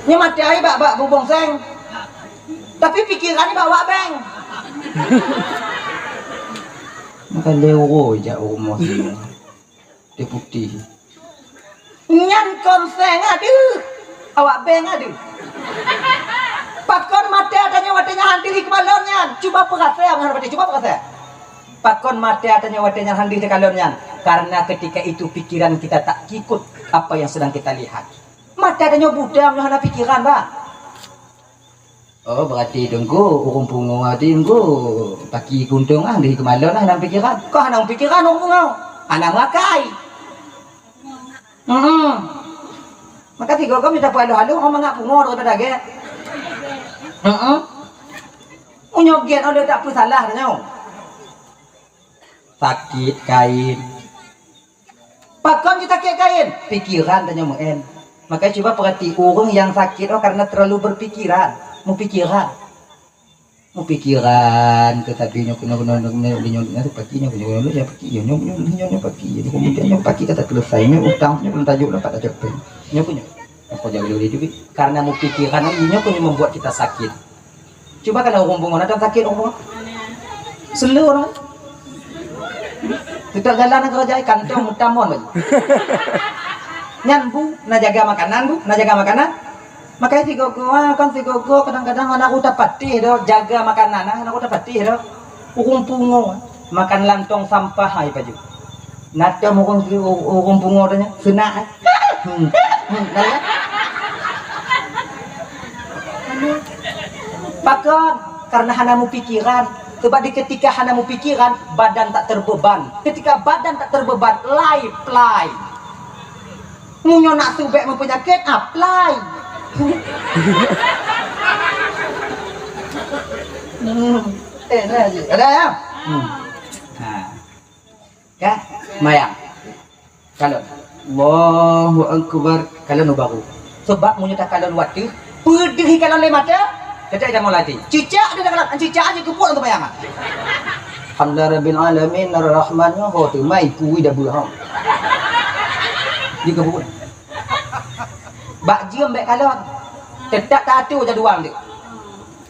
Nyoe mata ai bak, bak bubông seng. Tapi pikiran ai bak wak beng. Maka lé uroe jak rumoh sinoe. Deputi. Nyan kon seng adeuh. Awak beng adeuh. Pakon mata tanyoe watèe nyan han deuh keumalon nyan? Cuba peurasa, cuba peurasa. Pakon mata tanyoe watèe nyan han deuh takalon nyan? Karena ketika itu pikiran kita tak ikut apa yang sedang kita lihat. Mata tanyoe buta meunyoe hana pikiran, bah. Oh, berarti teungku ureueng pungo, berarti teungku paki kuntong ah, deuh keumalon ah lam pikiran. Kok hana pikiran ureueng pungo? Hana meuakai. Heeh. Maka tigo kami tapeuhalo-halo, oh, mangat pungo daripada gèt. Heeh. Meunyoe gèt, oh, tak peusalah tanyoe. Sakét kayém. Pakon jisakét kain? Pikiran tanyoe meu'en. Makanya cuba perhati, ureuëng nyang sakét oh karena terlalu berpikiran, mupikiran. Mupikiran, tetapi nyoe keunoe, keunoe, keunoe, nyoe, nyoe, nyoe, paki, nyoe, nyoe, nyoe, nyoe, paki, nyoe, nyoe, nyoe, nyoe, paki, nyoe, kemudian nyoe paki ka teupeuleusai, nyoe utang, nyoe belum tajok dapat tajok peng. Nyoe pun nyoe. Apa jaga dulu duit? Karena mupikiran, nyoe pun yang membuat kita sakit. Cuba kalau ureuëng pungo, na sakét ureuëng pungo? Seuleu ureuëng. Kita jalan ke kerja, kantong mutamon baju. Nyan bu, na jaga makanan bu, na jaga makanan. Makanya sigoe-goe, ah, kan sigoe-goe kadang-kadang hana rota patéh doh jaga makanan, ah, hana rota patéh doh. Ureuëng pungo, ah, makan lam tong sampah hai paju. Na teuh ureuëng, ureuëng pungo tanya, seunak, ah. Hmm. Hmm, nah, ya. Pakon? Karena hana mupikiran. Sebab di ketika hana mupikiran, badan tak terbeban. Ketika badan tak terbeban, lai plai. Meunyoe nak subek meupenyakét, apply. Hmm. Eh, nah, ada ya? Hmm. Ha. Kan? Mayang. Kalon. Allahu Akbar. Kalon baru. Sebab meunyoe takalon watèe, peudeuh kalon lé mata, teutap ida mulai. Cicak dia dah kalon, cicak aja keubuet untuk mayang. Alhamdulillah Rabbil Alamin, Ar-Rahman, ho tu mai kui dah buah. Dia keubuet. Bak jeuem bèk kalon. Teutap taatur jadual tu.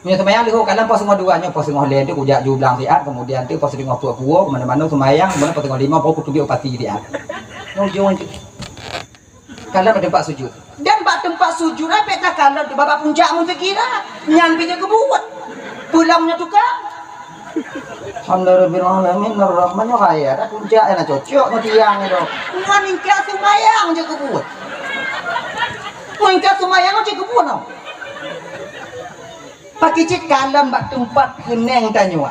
Meunyoe seumayang leuhô kalon poh singoh dua, nyoe poh singoh lhèe tu kujak ju blang siat, kemudian tu poh singoh peuet puwoe, keumanö-manö seumayang, kemudian poh singoh limong baru kuteubiet u pasi siat. Nyoe ujong tu. Kalon bak teumpat sujud. Dan bak teumpat sujud, abéh takalon teuma bak puncak meuseugi dah. Nyan pih jeuet keubuet. Pulang nyoe tukang. Alhamdulillahirabbil alamin, arrahman, nyoe raya dah puncak, na cocok nyoe tiang nyoe. Ngon ingka seumayang jeuet keubuet. Ngon ingka seumayang jeuet keubuet nyoe. Pakri cit kalon bak teumpat keunong tanyoe,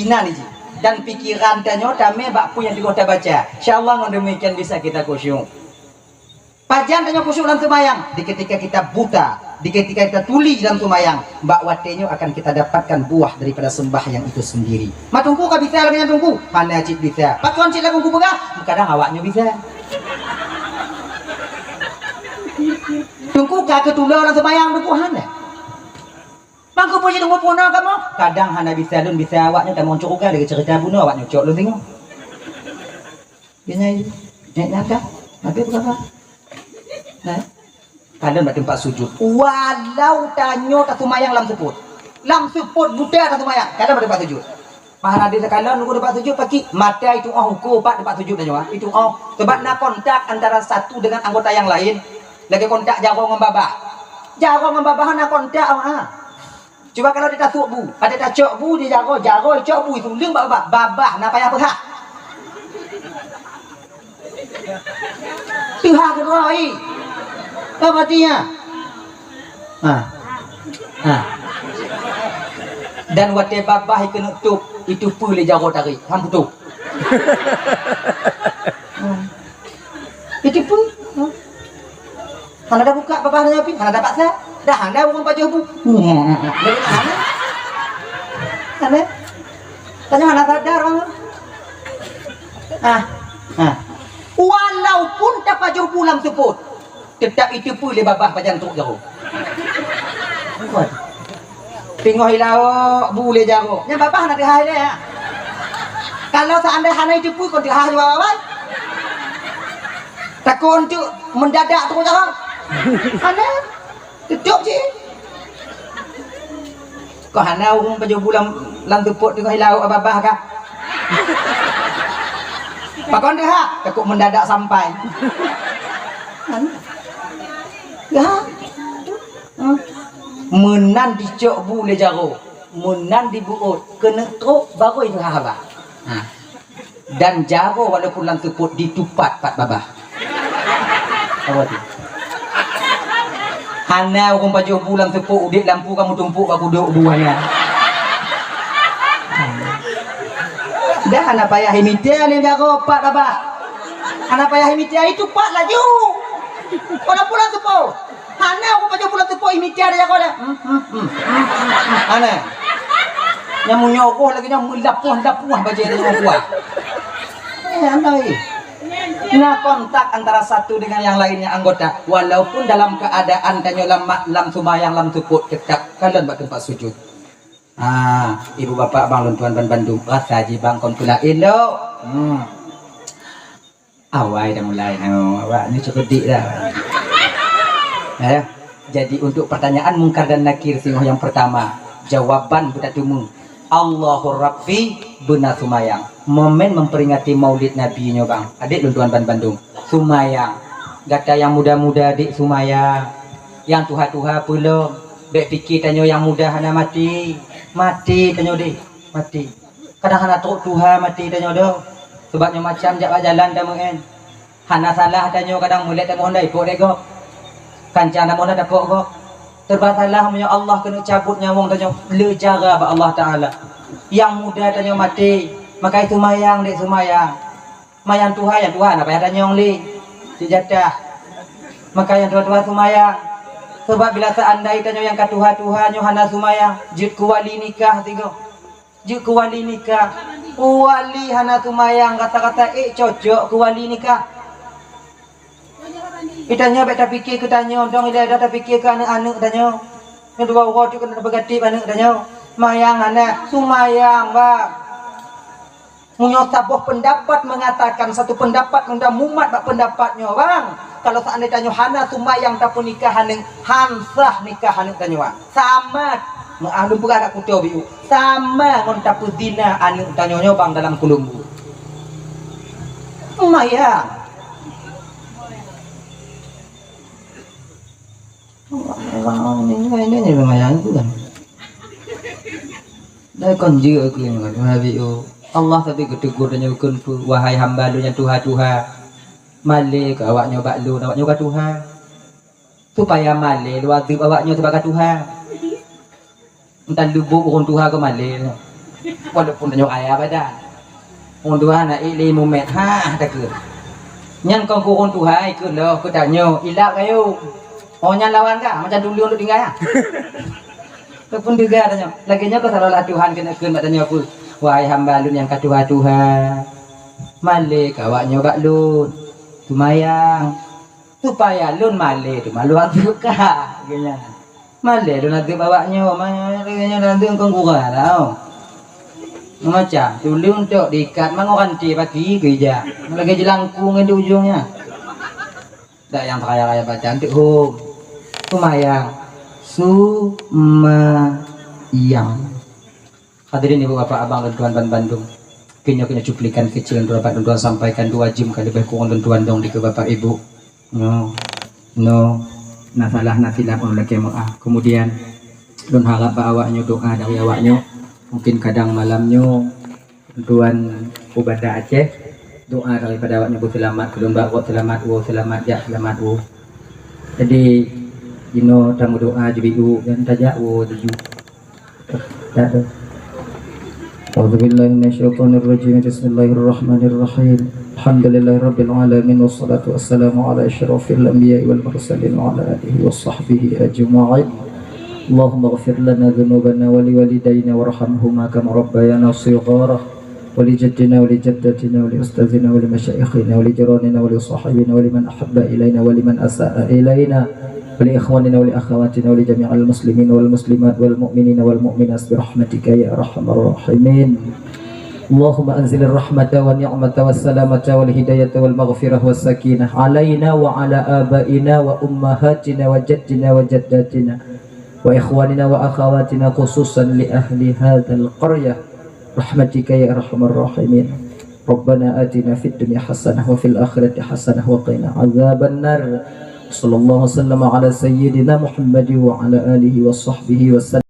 inan jih, dan pikiran tanyoe tamè bak peue nyang teungoh tabaca. Insya Allah ngon demikian bisa kita khusyuk. Pajan tanyoe khusyuk lam seumayang? Di ketika kita buta, di ketika kita tuli lam seumayang, bak watèe nyoe akan kita dapatkan buah daripada sembahyang itu sendiri. Mak Teungku ka bisa lagèe nyan Teungku? Hana cit bisa. Pakon cit lagèe Teungku peugah? Kadang awak nyoe bisa. Teungku ka keutulo lam seumayang Teungku? Hana. Mangko peue jeuet Teungku puna kamoe? Kadang hana bisa lôn, bisa awak nyoe tamong syeuruga lagèe ceurita bunoe awak nyoe cok lôn singoh. Dia nyan, nyan, nyan dah. Habis berapa? Ha? Kalon bak teumpat sujud. Walau tanyoe taseumayang lam seupôt. Lam seupôt buta taseumayang. Kalon bak teumpat sujud. Pahala di takalon nunggu teumpat sujud pakri. Mata itu oh uko pat teumpat sujud tanyoe, ah. Itu oh. Sebab na kontak antara satu dengan anggota yang lain. Lagèe kontak jaroe ngon babah. Jaroe ngon babah na kontak, ah. Cuba kalau di tasôk bu, ada tacok bu di jaroe, jaroe cok bu itu leueng bak babah, babah na payah peuhah. Teuhah keudroe, i. Apa artinya? Ha. Ha. Dan watèe babah ikeuneuk tôp, itu peue lé jaroe tarék, han putôh. Hmm. Itu peue? Hmm. Hana tabuka babah nyan pih, hana tapaksa. Dah hana ureueng pajoh bu. Hana. Tanyoe hana sadar ureueng. Ah, ah. Walaupun tapajoh bu lam seupôt, teutap iteupeue lé babah pajan trok jaroe. Teungoh ilaok bu lé jaroe. Nyan babah na teuhah ilèe, ya. Kalau seandai hana iteupeue kon teuhah jua babah. Takot untuk mendadak tu jaroe. Hana. Tutup cit. Kok hana ureueng pajoh bu lam, lam seupôt teungoh ilaok babah kah? Pakon teuhah? Takot mendadak sampai. Hana. Ya. Hmm. Meunan dicok bu lé jaroe, meunan dibeuôt, keuneuk trok baru itu haba. Ha. Dan jaroe walaupun lam seupôt ditupat pat babah. Apa tu? Hana ureueng pajoh bu lam seupôt udép lampu kamoe tumpôk bak kudôk bu hana. Dah hana payah imita lé jaroe pat babah. Hana payah imita, itupat laju. Walaupun lam seupôt. Hana ureueng pajoh bu lam seupôt imita lé jaroe dah. Hmm, hmm, hmm, hmm, hmm, hmm. Hana. Nyang meunyoe roh lagèe nyan meulapoh-lapoh bajèe lé nyoe kuah. Eh, hana, eh. Na kontak antara satu dengan yang lainnya anggota, walaupun dalam keadaan tanyoe lam ma-, lam sumayang, lam sukut, tetap kalon bak teumpat sujud. Ah, ibu bapak bang lôn tuan ban bandum, rasa jih bang kon pula elok. Hmm. Awai dah mulai. Oh, awak ni cukup dik dah. Ya. Jadi untuk pertanyaan Mungkar dan Nakir singoh yang pertama, jawaban beutateumeung. Allahu Rabbi beuna sumayang. Momen memperingati Maulid Nabi nyoe bang. Adik lôn tuan ban bandum. Sumayang. Gata yang muda-muda dek sumayang. Yang tuha-tuha peulom. Bek pike tanyoe yang muda hana mati. Mati tanyoe dek. Mati. Kadang hana trok tuha mati tanyoe doh. Sebab nyoe macam jak bak jalan tameu'en. Hana salah tanyoe kadang mulai tamoh hana ipok dek gob. Kanca tamoh hana tapok gob. Serba salah meunyoe Allah keuneuk cabot nyawong tanyoe le jara bak Allah Taala. Yang muda tanyoe maté, makai sumayang dek sumayang. Mayang tuha, yang tuha hana payah tanyong lé. Cit jatah. Makai yang tuha-tuha sumayang. Sebab bila seandai tanyoe yang ka tuha-tuha nyoe hana sumayang, jeuet keu wali nikah sigoe. Jeuet keu wali nikah. Wali hana sumayang kata-kata, eh, cocok keu wali nikah. Itanyoe bèk tapike keu tanyoe, dong ilèe dah tapike keu aneuk-aneuk tanyoe. Nyoe dua uroe tu keuneuk beugatip aneuk tanyoe. Mayang hana, sumayang, bang. Meunyoe saboh pendapat mengatakan satu pendapat ngon mumat bak pendapat nyoe, bang. Kalau seandai tanyoe hana sumayang tapeunikah aneuk, han sah nikah aneuk tanyoe, bang. Sama, meuah lôn peugah kat kuto biu, sama ngon tapeuzina aneuk tanyoe nyoe bang dalam kulumbu. Maya. Orang-orang ni, ni, ni, ni maya tu kan. Dah kon jeuet aku yang mengadu habis tu. Allah tapi geutegur dan nyukun tu, wahai hamba lu yang tuha-tuha. Malé ke awak nyoe bak lôn, awak nyoe ka tuha. Supaya malé lôn adeueb awak nyoe sibagai tuha. Entah lubuk ureueng tuha keu malé. Walaupun tanyoe kaya badan. Ureueng tuha na ilé mumet ha takeu. Nyan kon keu ureueng tuha ikeu loh keu tanyoe ilap kayu. Oh nyan lawan ka macam dulu untuk tinggal ya. Ataupun juga tanyoe. Lagi nyoe keu seolah-olah Tuhan keuneuk kheun bak tanyoe peue? Wahai hamba lôn nyang ka tuha-tuha. Malé ke awak nyoe bak lôn. Sumayang. Supaya lôn malé teuma lôn adeueb ka, geuh nyan. Malé lôn adeueb awak nyoe, malé nyoe lôn adeueb kon gura tau. Macam tuleueng tok diikat mangoh ranté pati keu ija. Lagèe jeulangkung ngon di ujong nyan. Dak nyang raya-raya baca anteuk hom. Sumayang. Sumayang. Hadirin ibu bapak abang lôn tuan ban bandum. Keu nyoe, keu nyoe cuplikan keucil lôn tuan dapat lôn tuan sampaikan dua jeuem ka leubeh kurang lôn tuan dong dikeue bapak ibu. Nyoe, nyoe na salah na silap ulôn lakèe meu'ah. Kemudian lôn harap bak awak nyoe doa dari awak nyoe. Mungkin kadang malam nyoe lôn tuan u Banda Aceh doa daripada awak nyoe beuseulamat, keu lôn bak rot seulamat woe, seulamat jak, seulamat woe. Jadi jinoe tameudoa jibiu dan tajak woe jiju. Tak ada. أعوذ بالله من الشيطان الرجيم. بسم الله الرحمن الرحيم. الحمد لله رب العالمين، والصلاة والسلام على أشرف الأنبياء والمرسلين وعلى آله وصحبه أجمعين. اللهم اغفر لنا ذنوبنا ولوالدينا وارحمهما كما ربيانا صغارا. ولجدنا ولجدتنا ولأستاذنا ولمشايخنا ولجيراننا ولصاحبنا ولمن أحب إلينا ولمن أساء إلينا ولإخواننا ولأخواتنا ولجميع المسلمين والمسلمات والمؤمنين والمؤمنات برحمتك يا أرحم الراحمين. اللهم أنزل الرحمة والنعمة والسلامة والهداية والمغفرة والسكينة علينا وعلى آبائنا وأمهاتنا وجدنا وجداتنا وإخواننا وأخواتنا خصوصا لأهل هذا القرية برحمتك يا أرحم الراحمين. ربنا آتنا في الدنيا حسنة وفي الآخرة حسنة وقنا عذاب النار. صلى الله وسلم على سيدنا محمد وعلى آله وصحبه وسلم.